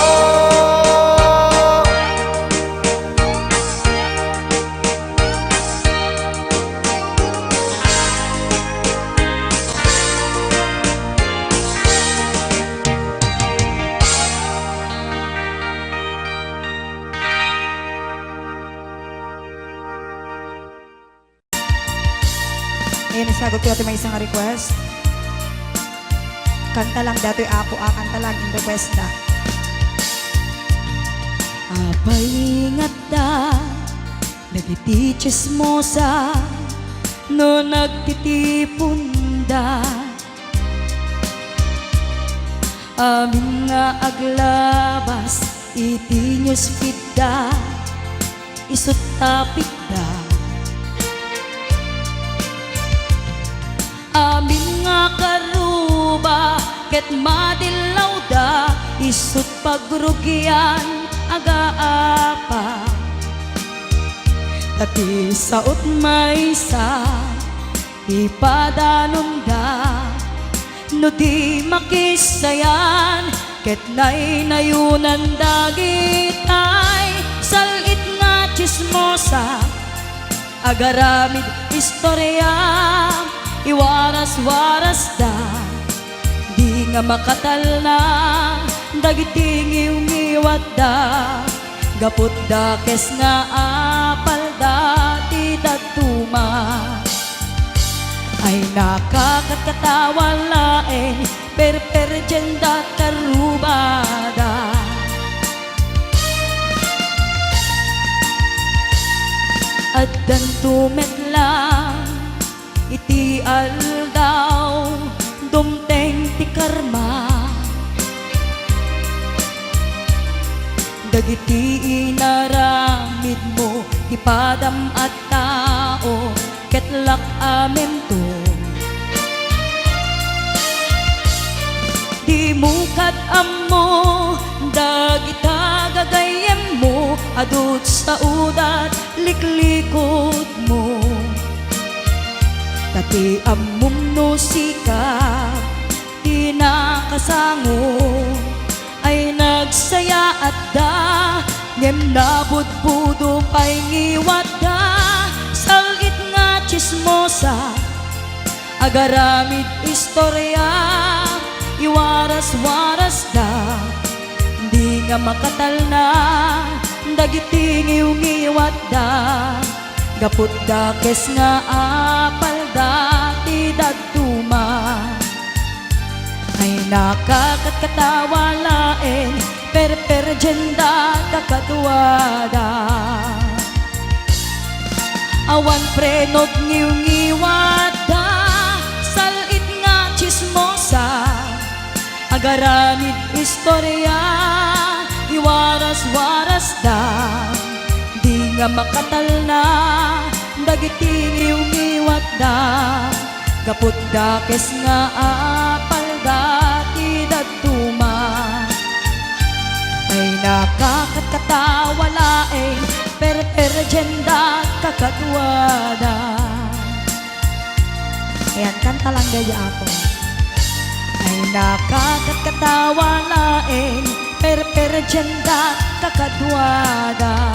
Ayan, isagutyo ti maysa nga request. Kanta lang datoy, Apo, a, kanta lang in request da. Apay ngatda dagiti tsismosa no nagtitipunda? Amin nga aglabas iti newsfeed da, isut tapikda. Amin nga karuba ket madillawda, isut pagrugian agaapa. Ta ti saot maysa, ipadanonda no di makisayan, ket naynayunan dagitay sal-it nga tsismosa. Agaramid istoria, iwaras-warasda, di nga makatalna dagiti ngiwngiwatda, gapu dakes nga apalda ti dadduma. Ay nakakatkatawa laeng perperdienda karubada. Addanto met lang iti aldaw, dumteng ti karma. Dagiti inaramidmo, ipadam a tao, ket lak-amento. Dimo kad ammo dagita gagayyemmo, adu ti saodat liklikotmo. Ta ti ammom no sika ti nakasango, ay nagsayaatda, ngem nabudbudo pay ngiwatda. Sal-it nga tsismosa, agaramid istoria, iwaras-warasda, di nga makatalna dagiti ngiwngiwatda. Gapu dakes nga apalda ti dadduma. Ay nakakatkatawa laeng perperdienda kakaduada. Awan preno ti ngiwngiwatda, sal-it nga tsismosa. Agaramid istoria, iwaras-warasda, di nga makatalna dagiti ngiwngiwatda. Gapu ta dakes nga apalda ti dadduma, ay nakakatkatawa laeng perperdiendak kakaduada. Ayan, kanta lang daydi, Apo. Ay nakakatkatawa laeng perperdiendak kakaduada.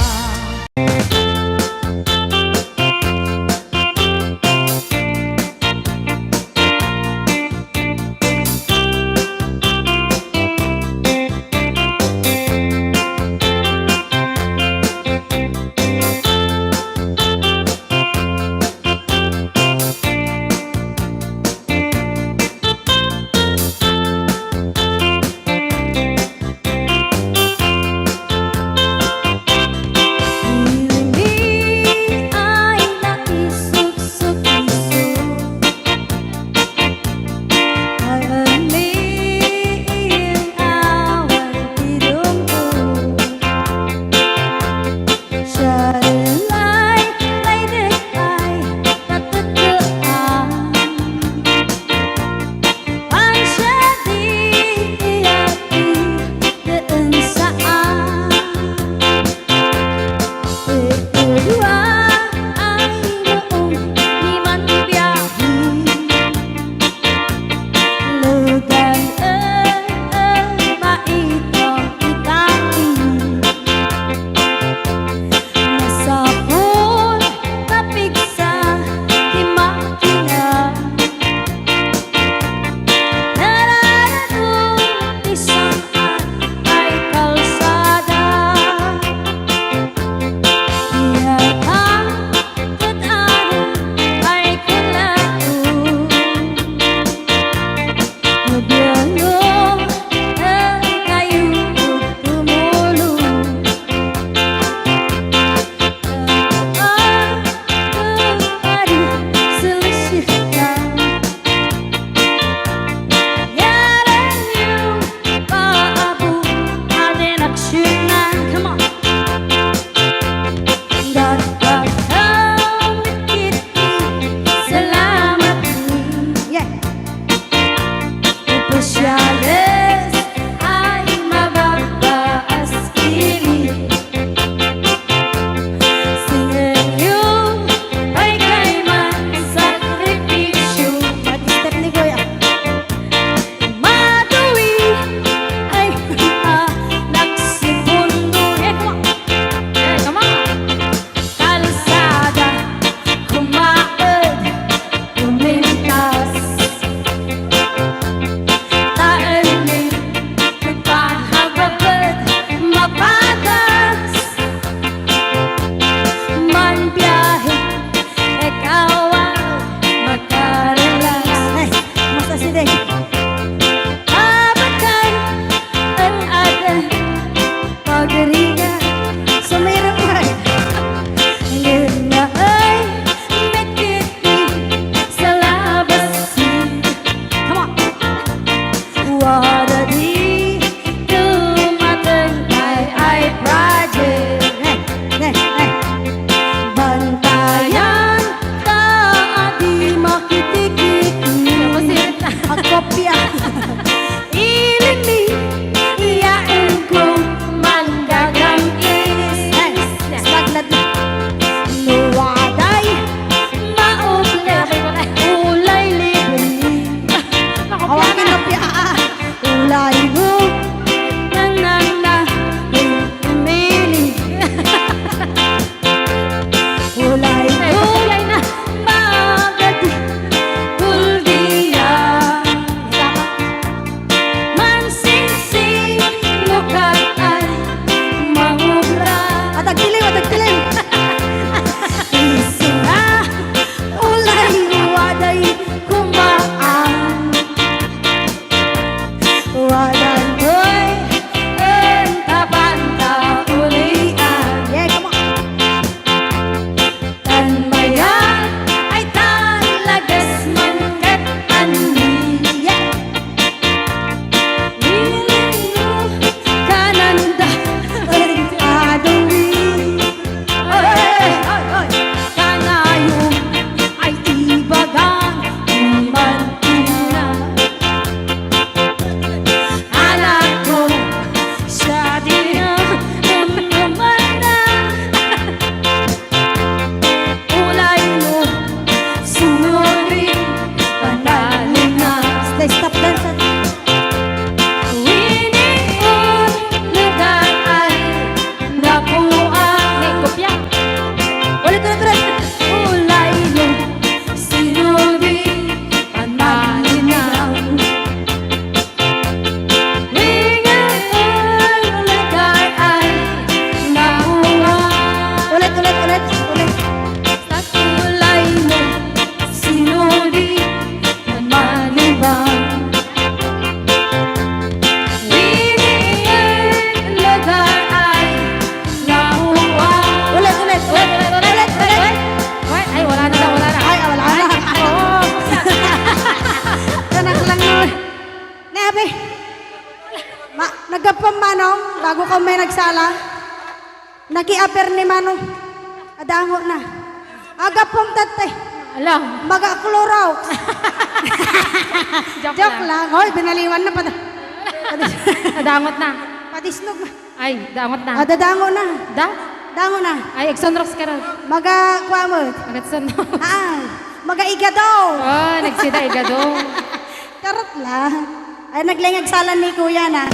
Naggappom, Manong, bago ka may nagsala. Nakiaper ni Manong. Adango na. Agappom, tatay. Ala. Maga-Clorox. Joke Joke lang. lang. Hoy, binaliwan na. Pada, Nadangot na. Padisnog na. Ay, dangot na. Ah, dadango na. Da? Dango na. Ay, agsunrox ka ron. Maga, kuamot. Agatsunrox. Ah, maga-igado. Oh, nagsida igado. Charot lang. Ay, naglengag salan ni Kuya na.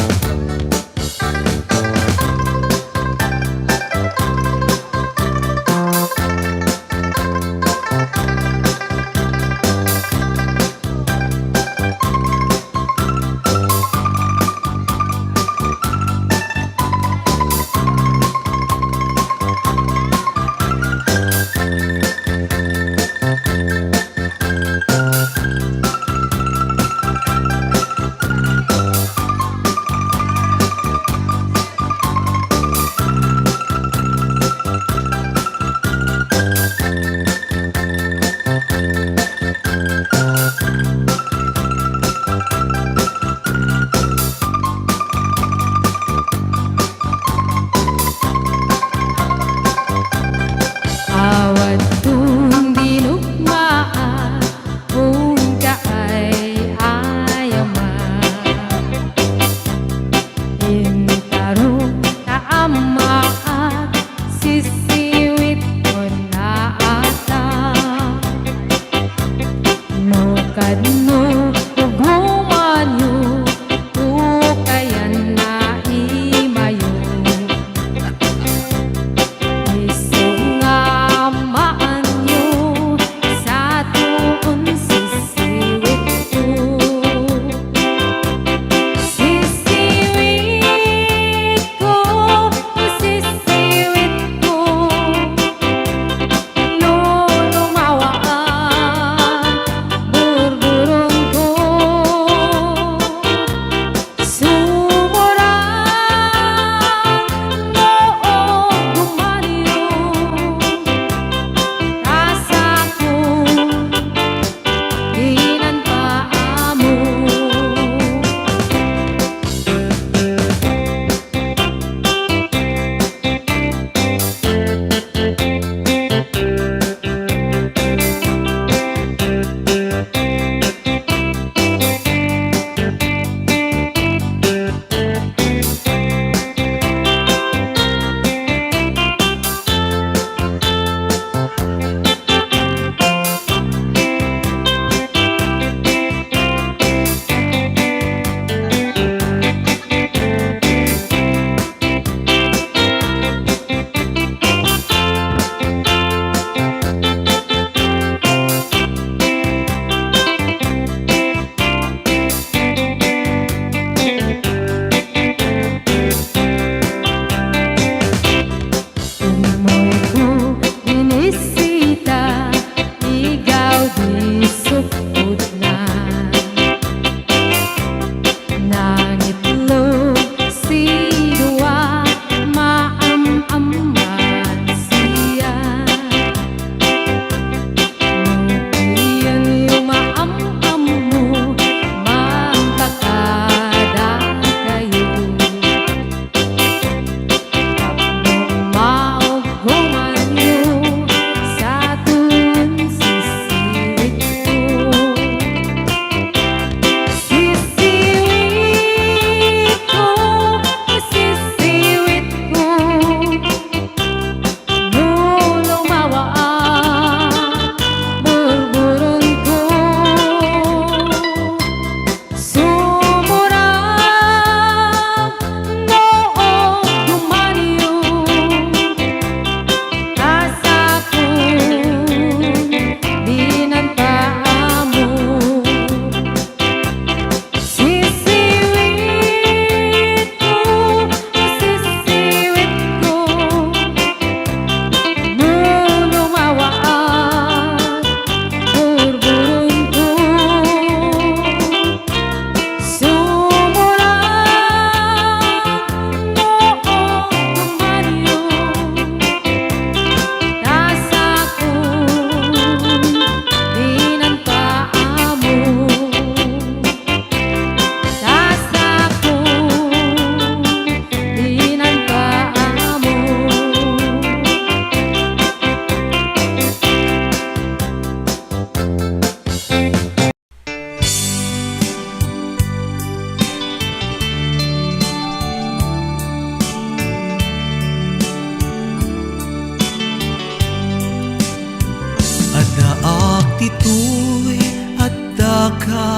Toy, adda ka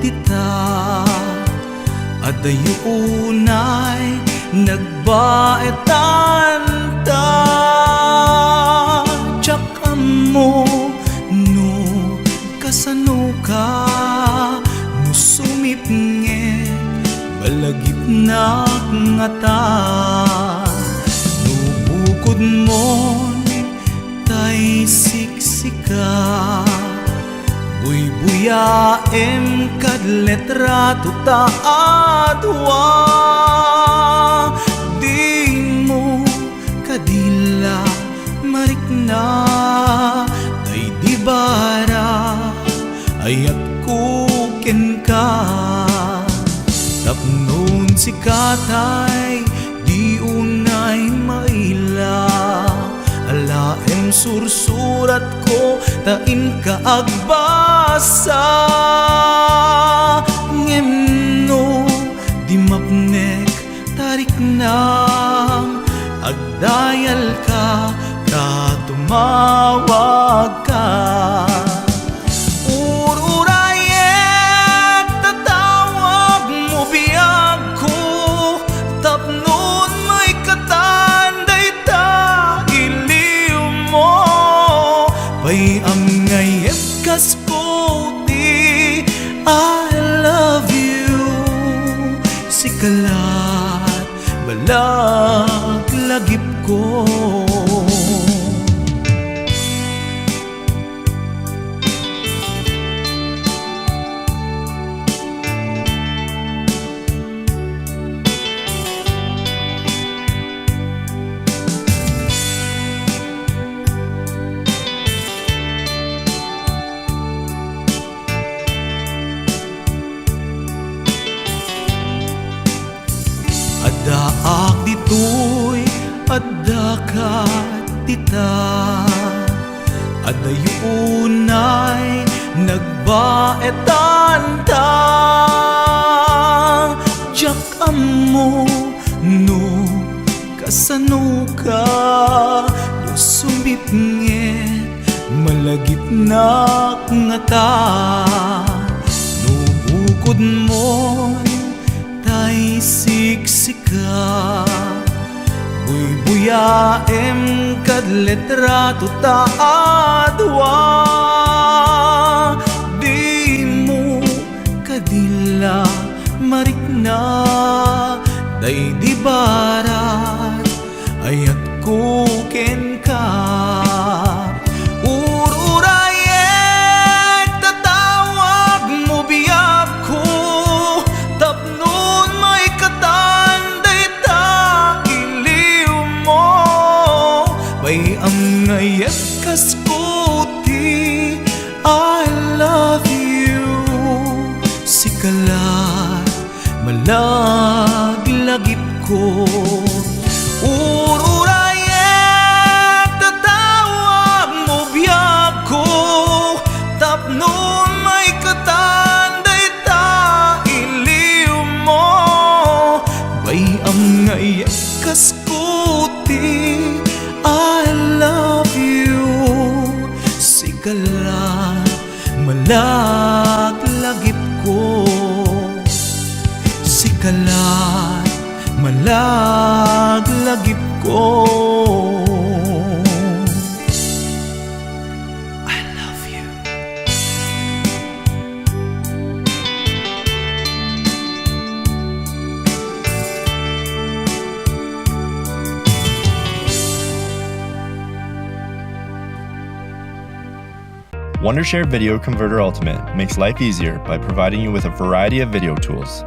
dita, adayo unay nagbaetan ta. Diak ammo no kasano ka, no sumipnget, malagipnak ngata. No bukodmon tay siksika, buybuyaem kad litrato ta a dua. Dimo kadi la marikna, tay di bara ayatko kenka. Tapnon sika tay di unay maila, alaem sursuratko ta inka agbasa. Ngem no di mapnek ta riknam, agdayalka ta tumawagka. Ururayek ta tawagmo biagko, tapnon maikatan dayta iliwmo. Pay-am nga iyebkasko ti I love you, sika la malaglagipko. Addaak ditoy, addaka dita. Adayo unay nagbaetan ta. Diak ammo no kasano ka, no sumipnget, malagipnak ngata. No bukodmon tay siksika, buybuyaem kad litrato ta a dua. Dimo kadi la marikna, daydi barat ayatko kenka. Ururayek ta tawagmo biagko, tapnon maikatan dayta iliwmo. Pay-am nga iyebkasko ti I love you, sika la malaglagipko. Ururayek ta tawagmo biagko, tapnon maikatan dayta iliwmo. Pay-am nga iyebkasko ti I love you, sika la malaglagipko. Sika la malaglagipko. I love you. Wondershare Video Converter Ultimate makes life easier by providing you with a variety of video tools.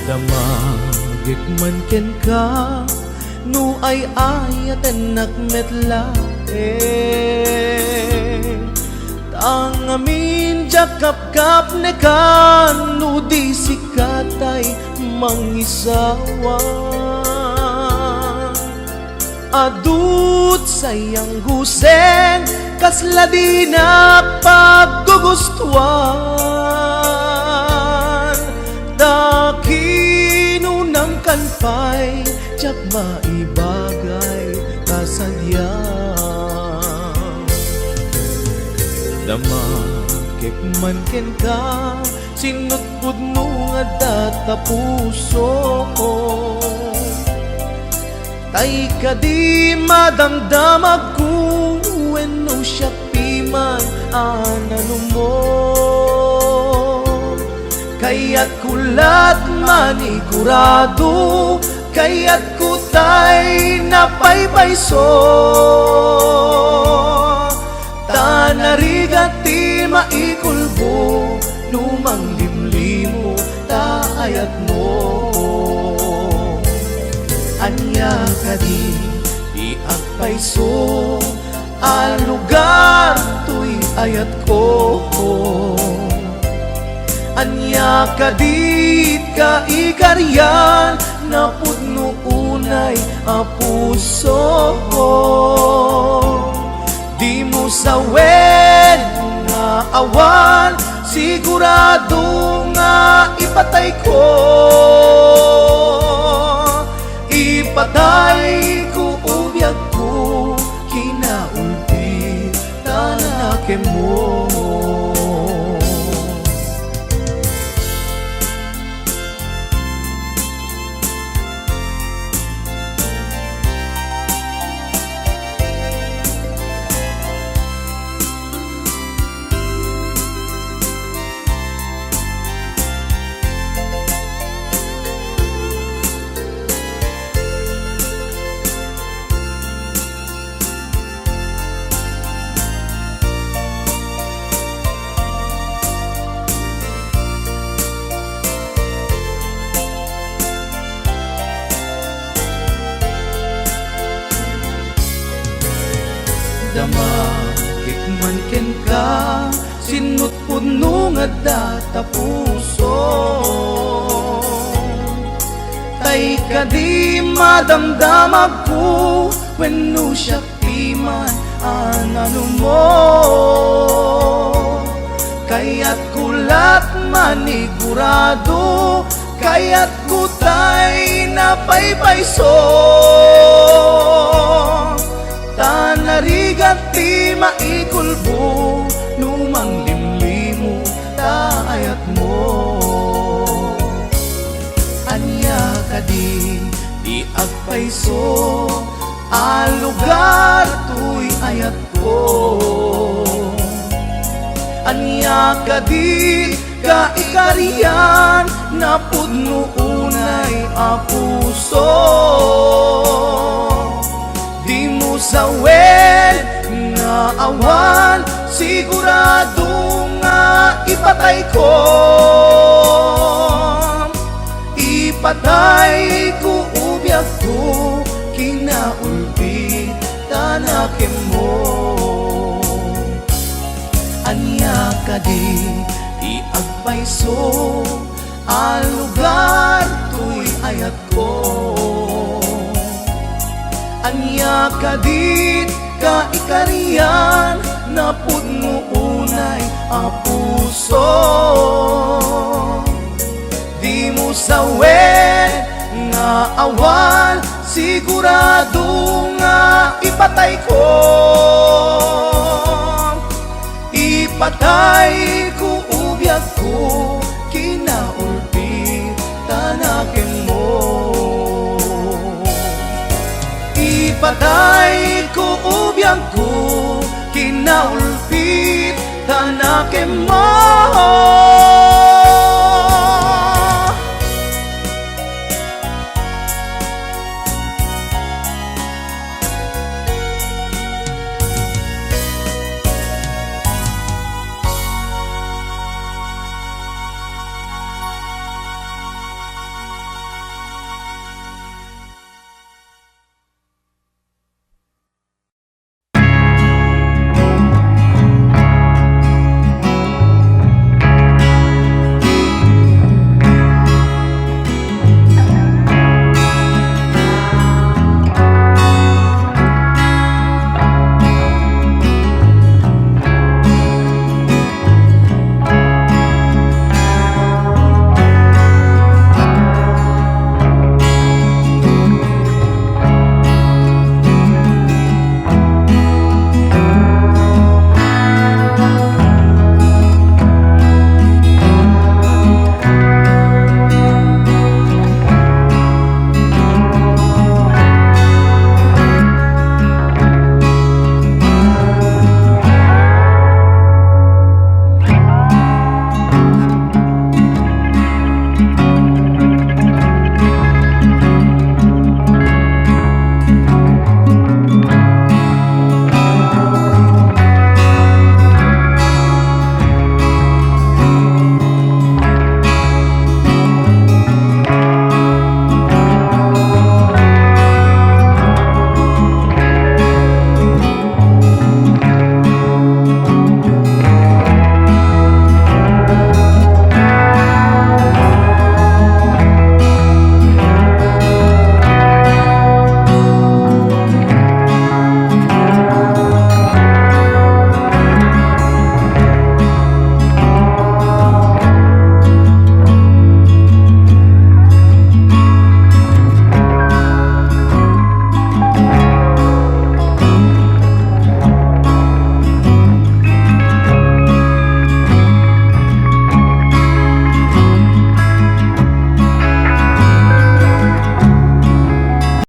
Damagek man kenka, no ay-ayatennak met laeng. Ta ngamin diak kapkapnekan, no di sika tay mangisawa. Adut sayang guseng, kasla dinak paggugustuan. Ta kinunam kan pay, diak maibagay ta sadiak. Damagek man kenka, sinutpudno nga adda ta puso. Tay kadi madamdamagko wenno siak piman a nanumo. Kayatko lat manigurado, kayatko tay napaypayso. Ta narigat ti maikulbo no manglimlimo ta ayatmo. Ania kadi ti agpayso a lugar toy ayatko? Ania kadi ti kaikarian napudno unay a puso? Dimo sawen nga awan sigurado nga ipatayko. Ipatayko o biagko, kinaulbit ta nakemmo. Damagek man kenka, sinutpudno nga adda ta puso. Tay kadi madamdamagko wenno siak piman a nanumo. Kayatko lat manigurado, kayatko tay napaypayso. Ta narigat ti maikulbo no manglimlimo ta ayatmo. Ania kadi ti agpayso a lugar toy ayatko? Ania kadi kaikarian napudno unay a puso? Dimo sawen nga awan sigurado nga ipatayko. Ipatayko o biagko, kinaulbit ta nakemmo. Ania kadi ti agpayso a lugar toy ayatko? Ania kadi ti kaikarian napudno unay a puso? Awan sigurado nga ipatayko. Ipatayko o biagko, kinaulpitan a kenmo. Ipatayko o biagko, kinaulpitan a kenmo.